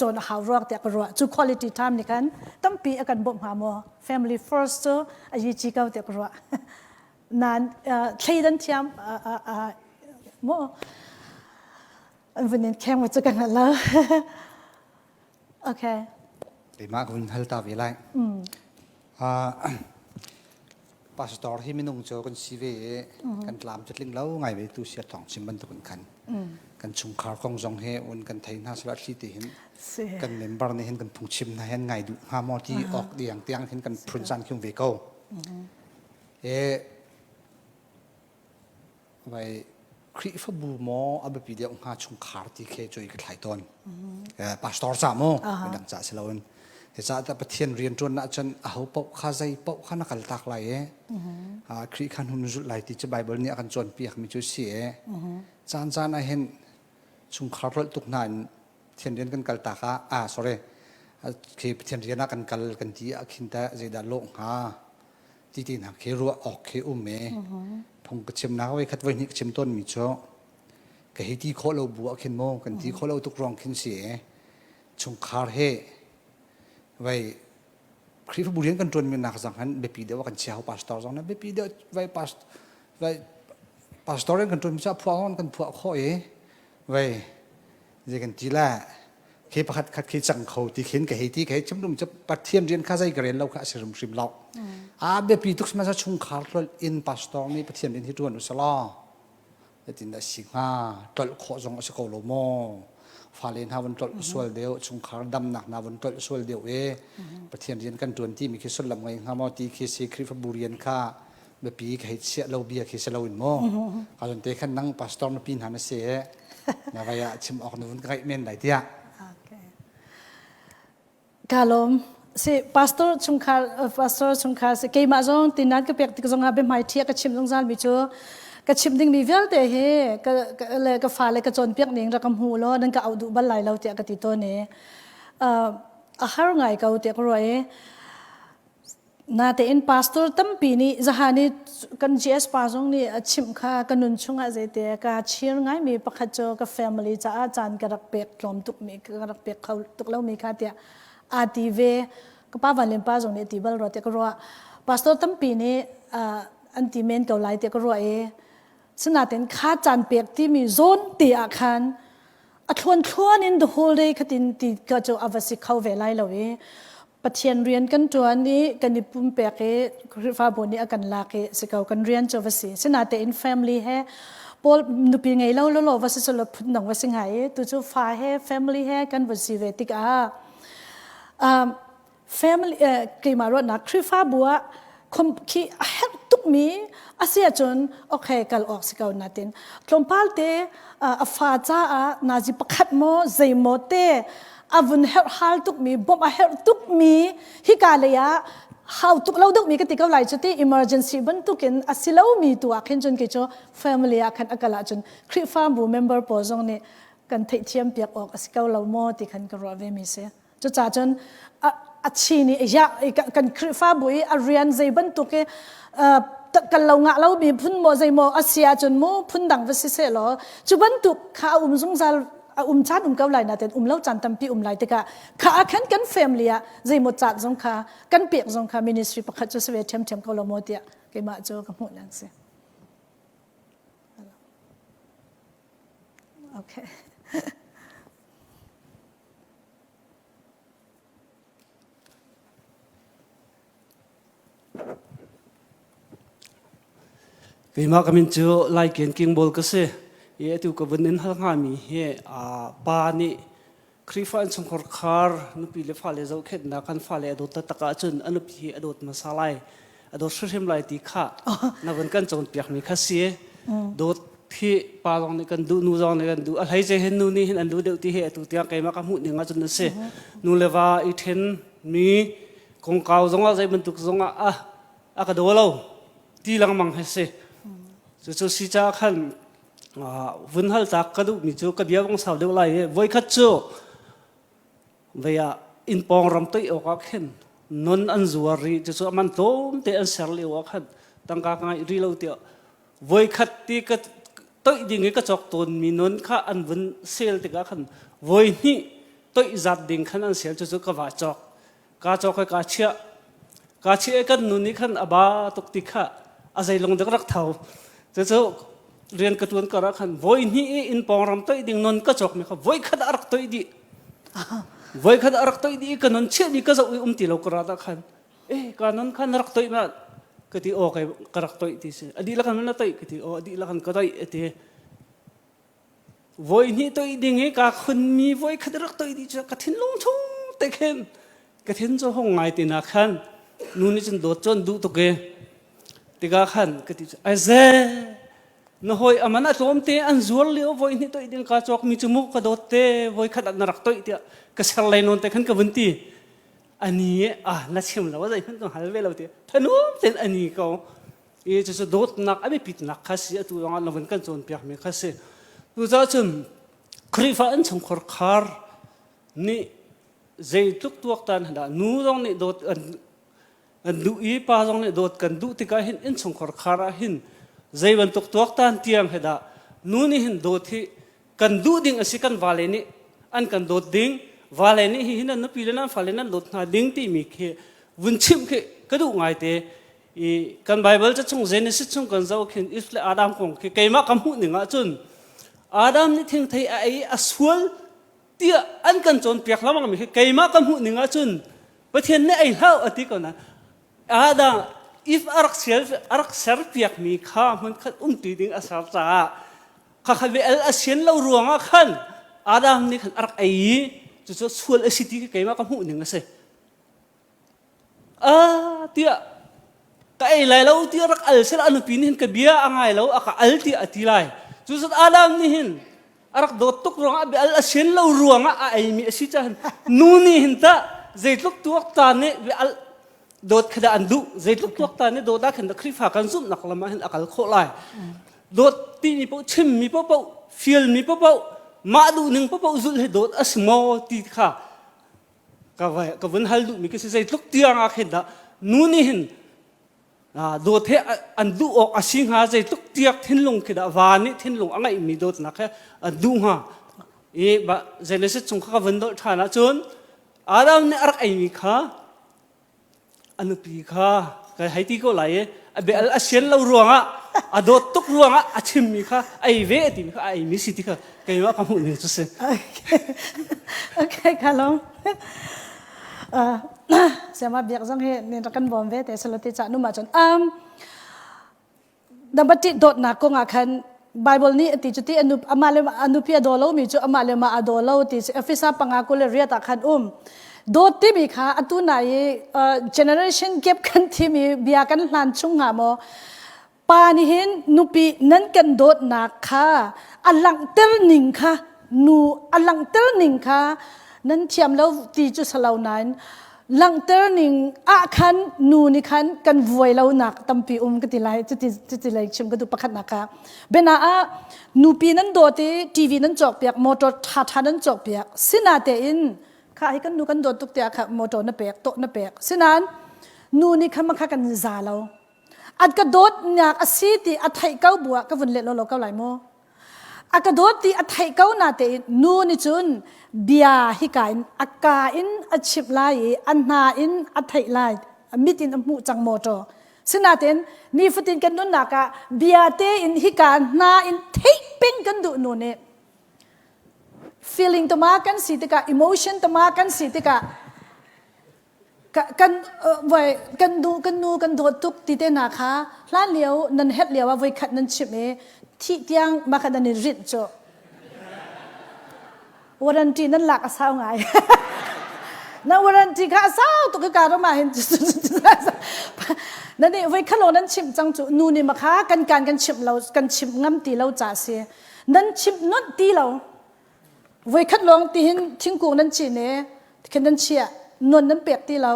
cawn a hau ruak tiah ka ruah cu quality time nih khan tampi a kan bawmh hnga maw family first cu a yi ci ko tiah ka ruah nan thleidan thiam maw an vun in kheng cu ka hngal lo okay keimah ka vun hal ta ve lai pastor hi minung cu kan si ve i kan tlam cu tling lo ngai ve tu sia thong chim bantuk in khan kan chungkhar kong zong he un kan thei hna sala thli te hin kan member nih hin kan phungchim hna hin ngai duh hnga maw ti awk diang tiang hin kan phun caan khiung ve ko e Vai Khrihfabu maw a biapi deuh hnga chungkhar ti khi cui ka thlai tawn. Pastor ca maw midang ca si loin. Hi ca ta Pathian rian ṭuan ahcun aho paoh kha zei paoh kha na kal tak lai e. Khrih khan hun zulh lai ti cu Bible nih a kan cawnpiak mi cu si e. Caan caan ah hin chungkhar rolh tuk hna in Pathian rian kan kal tak ah ah sorry khi Pathian rian ah kan kal kan ti ah khin ta zeidah lawh hnga ti ti hna khi ruah awk khi um e phung ka chim nak voi khat voi hnih ka chim tawn mi cu ka hi ti khawh lo bu ah khin maw kan ti khawh lo tuk ruang khin si e chungkhar he vai Khrihfabu rian kan ṭuan mi nak zang han biapi deuh kan chia pastor zong na biapi deuh vai pastor vai pastor rian kan ṭuan mi cu phuah kan phuah khawh i vai zei kan ti la khi pakhat khat khi cang kho ti khin ka hei ti ka hei chim dum cu Pathian rian kha zei ka rian lo kha a si hrimhrim lo a biapi tuk sihmanhsehlaw chungkhar tlolh in pastor nih Pathian rian hi ṭuan u selaw zeitin dah si hnga tlolh khawh zong a si ko lo maw fale hna von tlolh sual deuh chungkhar damnak hna von tlolh sual deuh e Pathian rian kan ṭuan ti mi khi sullam ngei hnga maw ti khi si Khrihfabu rian kha biapi ka hei chiah lo bia khi si lo in maw ka zon te khan nang pastor na pi hna na si e na vai ah chim awk na vun ka ngaih men lai tiah ka lawm. Si pastor chungkhar pastor chungkhar si keimah zong tinan ka pek tik zong ah biahmai ṭhia ka chim zungzal mi cu ka chim ding mi vialte hi ka le ka fale ka cawnpiak ning rak ka hmu law nan ka auh duh bal lai lo tiah ka ti tawn i a har ngai ko tiah ka ruah i Natein pastor tampi nih zahan i kan GS pa zong nih a chimh kha ka nun chungah zeite ka chir ngaimi pakhat cu ka family caah caan ka rak pek tlawm tuk mi ka rak pek kho tuk lomi kha tiah aa ti ve. Ka pa Van Lian pa zong nih a ti bal rua tiah ka ruah. Pastor tampi nih an ti men ko lai tiah ka ruah i sinain kha caan pek timi zawn te ah khan a thluan thluan in the whole day khatin ti ka cu a va si kho ve lai lo i Pathian rian kan ṭuan i kan i pumpek i Khrihfabu nih a kan lak i si ko kan rian cu va si. Sinatein family he paul nupi ngei lo lo va si solo phun dang va si ngai i tu cu fa he family he kan va si ve tikah um, family keimah ruahnak Khrihfabu ah khi a herh tukmi a si ahcun okay kal awk si ko natin tlawmpal te a fa caah nazi pakhat maw zeimaw te a vun herh hal tukmi bawmh a herh tukmi hika lei ah hau tuk lo deuhmi ka ti ko lai cu ti emergency bantukin a si lomi tu ah khin cun kei cu family ah khan a kal ahcun Khrihfabu member pawl zong nih kan theihthiam piak awk a si ko lo maw ti khan ka ruah ve mi si. Cucaah cun a chi nih ya kan Khrihfabu i a rian zei bantuk i kan lo ngah lo mi phun maw zei maw a si ahcun mu phun dang va si seh law cu bantuk kha a um zungzal a um caan um ko lai nain um lo caan tampi um lai tikah kha ah khan kan family ah zeimaw caan zong kha kan pek zong kha ministry pakhat cu si ve ṭhiamṭhiam ko lo maw tiah keimah cu ka hmuh nan si. Okay. Keimah ka min cu Lai Ken King Bawl ka si. I atu ka vun in hal hngami hi pa nih Khrihfa innchungkhar khar nupi le fale zohkhenhnak kan fale a dawt taktak ahcun a nupi hi a dawt hmasa lai a dawt hrimhrim lai ti kha na vun kan cawnpiakmi kha si. Dawt hi pa zong nih kan duh nu zong nih kan duh a hleice hin nu nih hin an duh deuh ti hi atu tiang keimah ka hmuh ning ahcun a si. Nu le va i ṭhen mi kongkau zongah zei bantuk zongah a a ka daw lo ti lengmang hi si. Cucu si caah khan vun hal tak ka duhmi cu ka bia vong sau deuh lai i voikhat cu vei ah inn pawng ram toih awk ah khin non an zuar ri cucu a man tlawmte an ser lio ah khan tangka ka ngeih rih lo tiah voikhat ti ka toih ding i ka cawk tawnmi non kha an vun sel tikah khan voi hnih toih zat ding khan an sel cucu ka va cawk Kaa cawk i kaa chiah. Kaa chiah i kan nu nih khan a ba tuk ti kha a zeilung dek rak tho. Cucu rian ka tuan kar ah khan voi hnih i inn pawng ram toih ding non ka cawk mi kha voi khat a rak toih dih. Voi khat a rak toih dih i ka non chiah mi ka zoh i um ti lo ka rat ah khan eh ka non kha na rak toih ma ka ti aw kai ka rak toih ti si a dihlak kan na toih ka ti aw a dihlak kan ka toih a ti Voi hnih toih ding i kaa khunmi voi khat rak toih dih cu ka thinlung chung te khin ka thin cu hung ngai ti na khan nu nih cun dawt cu an duh tuk i tikah khan ka ti cu aize na hawi aman a tlawm te an zuar lio voi hnih toih ding kaa cawk mi cu mu ka dawt te voi khat ah na rak toih tiah ka ser lei nawn te khan ka vun ti ani ah na chim lo zei hmanh ka hngal ve lo ti thanum ten ani ko i cucu dawtnak a biapitnak kha si atu zongah na vun kan cawnpiakmi kha si cucaah cun Khrihfa innchungkhar khar nih zeitluk tuaktan dah nu zong nih dawt an an duh i pa zong nih dawt kan duh tikah hin innchungkhar khar ah hin zei bantuk tuaktan tiang he dah nu nih hin dawt hi kan duh ding a si kan vale nih an kan dawt ding vale nih hi hin nan nupi le nan fale nan dawt hna ding timi khi vun chimh khi ka duh ngai te i kan Bible ca chung Genesis chung kan zoh khin Eve le Adam kong khi keimah ka hmuh ning ahcun Adam nih thingthei a ei a sual tiah an kan cawnpiak lengmang mi khi keimah ka hmuh ning ahcun Pathian nih ei hlah a ti ko nain Adam Eve a rak ser a rak serpiak mi kha hmunkhat umti ding a ser caah khakha ve al a sian lo ruangah khan Adam nih khan a rak ei i cucu sual a si ti khi keimah ka hmuh ning a si. Ah tiah ka ei lai lo tiah rak al sel a nupi nih hin ka bia a ngai lo a ka al tiah a ti lai cucun Adam nih hin a rak dawt tuk ruangah bia al a sian lo ruangah a eimi a si caah nu nih hin tah. Zeitluk tuak ta nih dawt kha dah an duh zeitluk tuak ta nih dawt ah khin Khrihfa kan zumhnak lam ah hin a kal khawh lai. Dawt ti mi paoh chim mi paoh fial mi paoh mah duh ning paoh zulh hi dawt a si maw ti kha ka vun hal duh mi ka si zeitluk tiang ah khin dah nu nih hin dawt he an duh awk a si hnga zeitluk tiak thinlung khi dah va nih thinlung a ngeihmi dawtnak he an duh hnga i Genesis chung kha ka vun dolh ṭhan ahcun Adam nih a rak eimi kha a nupi kha ka hei ti ko lai i a bia a sian lo ruangah a dawt tuk ruangah a chimmi kha ei ve a timi kha a eimi si ti kha keimah ka hmuh ning cu si. Okay, ka lawm. Siama biak zong hi nin rak kan bawm ve te salati cha nu ma cun um Dambati dawtnak kong ah khan Bible nih a ti cu ti anu amah le a nupi a daw lomi cu amah le mah a daw lo ti si Efesa panga 28 ah khan um. Dawt timi kha atu na i generation gap kan thimi bia kan hlan chung hnga maw pa nih hin nupi nan kan dawtnak kha a langhter ning kha nu a langhter ning kha nan thiam lo ti cu salo nain langhter ning ah khan nu nih khan kan vuai lo nak tampi um ka ti lai cuti cuti lei chim ka duh pakhat nak kha bena ah nupi nan dawt i TV nan cawk piak motor tha tha nan cawk piak sina te in kha hi kan nu kan dawt tuk tiah kha motor na pek to na pek sinan nu nih kha makha kan za lo an ka dawt nak a si ti a theih ko buah ka vun let lo lo ko lai mu A ka dawt ti a theih ko na tein nu nih cun bia hika in a ka in a chimh lai i a hna in a theih lai mit in a hmuh cang motor sinain nifatin kan nunnak ah bia tein hika hna in theih peng kan duh nu nih feeling tama kan si tikah emotion tama kan si tikah kan voi kan du kan nu kan dawt tuk ti te na kha hlan lio nan het lio ah voi khat nan chim i thih tiang ma kha nan i rinh cu warranty nan lak a sau ngai na warranty kha a sau tuk ka ram ah hin nan nih voi khat lo nan chimh cang cu nu nih ma kha kan kan kan chimh lo kan chimh ngam ti lo ca si nan chimh nunh ti lo Voikhat lawng tihin thingkung nan cin i khin nan chiah non nan pek ti lo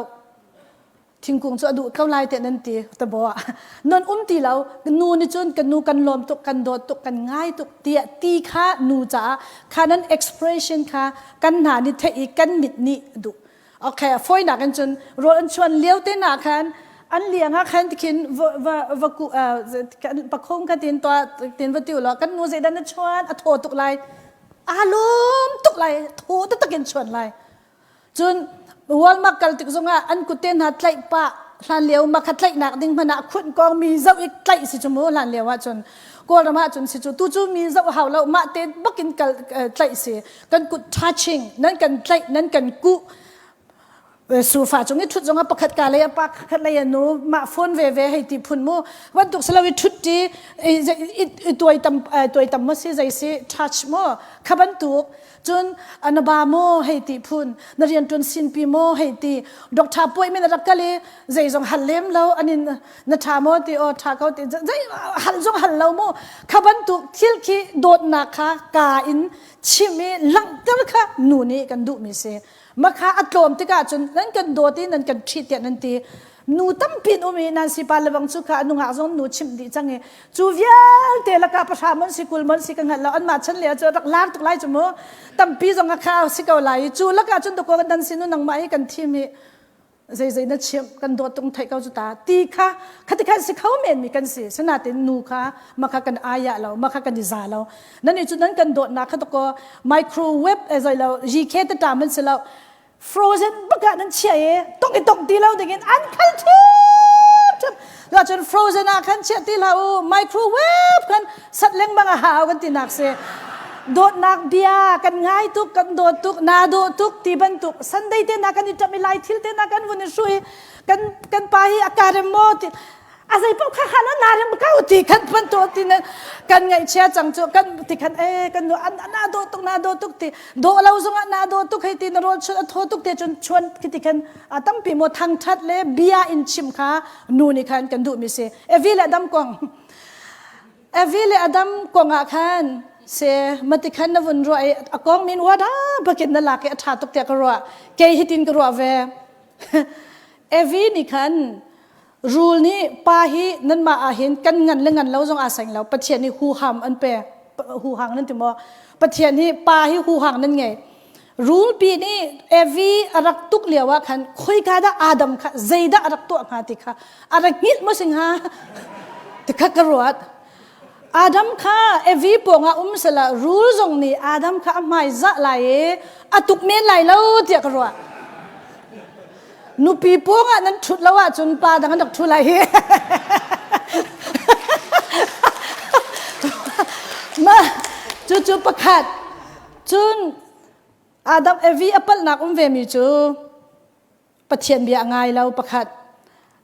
thingkung cu a duh ko lai te nan ti tabo ah non um ti lo nu nih cun kan nu kan lawm tuk kan dawt tuk kan ngai tuk tiah ti kha nu caah kha nan expression kha kan hna nih theih i kan mit nih duh okay fawinak in cun rawl an chuan lio te na khan an liang ah khan tikhin va va va ku pakhong kha tin to tin va tiu lo kan nu zeidah na chuan a thaw tuk lai a lum tuk lai thaw taktak in chuan lai cun Walmart kal tik zongah an kut te hna tlaih pah hlan lio ma kha tlaihnak ding hmanh ah khunh kong mi zoh i tlaih si cu mu hlan lio ah cun Kawlram ah cun si cu tu cu mi zoh hau lo mah te bakin kal tlaih si kan kut touching nan kan tlaih nan kan kuh sofa cung i thut zongah pakhat ka lei pa khat lei nu mah phone ve ve hei ti phun mu bantuk salo i thut ti i tuai tam tuai tam mo si zei si touch mo kha bantuk cun na ba mo hei ti phun na rian tuan sin pi mo hei ti doctor puai min rak kal i zei zong hal lem lo anin na tha mo ti o tha ko ti zei hal zong hal lo mu kha bantuk thil khi dawtnak kha ka in chim i langhter kha nu nih kan duhmi si makha a tlawm tikah cun nan kan dawt i nan kan ṭhit tiah nan ti nu tampi an um i nan si pa lebang cu kha nungak zong nu chimh dih cang i cu vialte lakah pahra mon si kul mon si ka hngalh lo anmah chan le cu rak lar tuk lai cu mu tampi zong a kha si ko lai i cu lakah cun dakaw nan si nu nangmah hi kan thim i zeizei na chimh kan dawt tung theih ko cu ta ti kha khati khan si kho men mi kan si sinatin nu kha makha kan aya lo makha kan i za lo nan i cu nan kan dawtnak kha to microwave e zoi lo GK ta ta man si lo frozen baka nan chia e tok i tok ti lo ding in an khal thip thip la cun frozen ah khan chia ti hlah u microwave khan sat lengmang a hau kan ti nak si dawtnak bia kan ngai tuk kan dawt tuk na dawh tuk ti bantuk Sunday te na kan i ṭap i lai thil te na kan vun i hrui kan kan pa hi a ka rem maw ti a zei paoh kha kha na rem ko ti kan bantuk ti na kan ngaihchia cang cu kan ti khan e kan nu an na dawh tuk na dawh tuk ti dawh lo zongah na dawh tuk hei ti na rawl chun a thaw tuk te cun chuan khi ti khan a tampi maw thangṭhat le bia in chim kha nu nih khan kan duh mi si evi le dam kong Evi le Adam kong ah khan. Se matikhan na vun ruah i a kong min wa da bakin na lak i a ṭha tuk tiah ka ruah. Kei hitin ka ruah ve. Evi nih khan rul nih pa hi nanmah ah hin kan ngan le ngan lo zong aa seng lo. Pathian nih huham an pe. Huhang nan ti maw? Pathian hi pa hi huhang nan ngei. Rulpi nih Evi a rak tuk lio ah khan khoika dah Adam kha zeidah a rak tuah hnga ti kha a rak hngilh maw si hnga? Ti kha ka ruat. Adam kha Evi pawngah um sela rul zong nih Adam kha a hmai zah lai i a tuk men lai lo tiah ka ruah. Nupi pawngah nan ṭhut lo ahcun pa dang an rak ṭhu lai hi. Ma cucu pakhat. Cun Adam Evi a palhnak um vemi cu Pathian bia a ngai lo pakhat.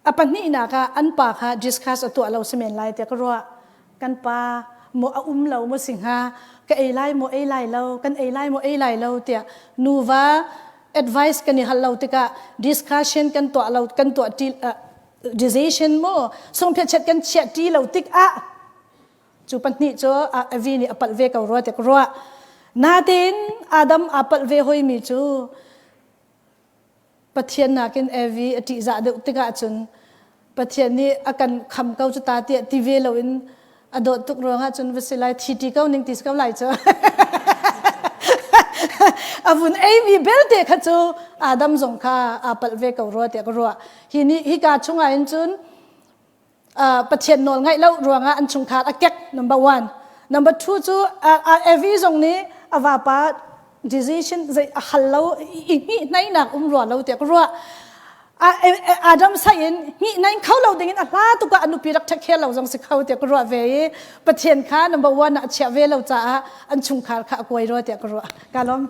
A pahnihnak ah an pa kha discuss a tuah lo si men lai tiah ka ruah. Kan pa maw a um lo maw si hnga, ka ei lai maw ei lai lo, kan ei lai maw ei lai lo tiah nuva advice kan i hal lo tikah discussion kan tuah lo kan tuah ti uh, decision mu sungphiachet kan chiah ti lo tikah cu pahnih cu Evi nih a palh ve ko rua tiah ka ruah. Natin Adam aa palh ve hoimi cu Pathian nakin Evi a ṭihzah deuh tikah cun Pathian nih a kan kham ko cu ta tiah ti ve loin a dawt tuk ruangah cun va si lai thi ṭi ko ning ti si ko lai cu. a vun eimi belte kha cu Adam zong kha aa palh ve ko rua tiah ka ruah. Hi nih hika chungah hin cun Pathian nawl ngaih lo ruangah an chungkhar a kek number one. Number two cu Evi zong nih a vapa decision zei a hal lo i hnih um rua lo tiah ka ruah. Adam sai in hnih nai kho lo ding in a hla tuk ah a nupi rak ṭhek lo zong si kho tiah ka ruah ve i Pathian kha number one ah a chiah ve lo caah an chungkhar kha a kuai rua tiah ka ruah. Ka lawm.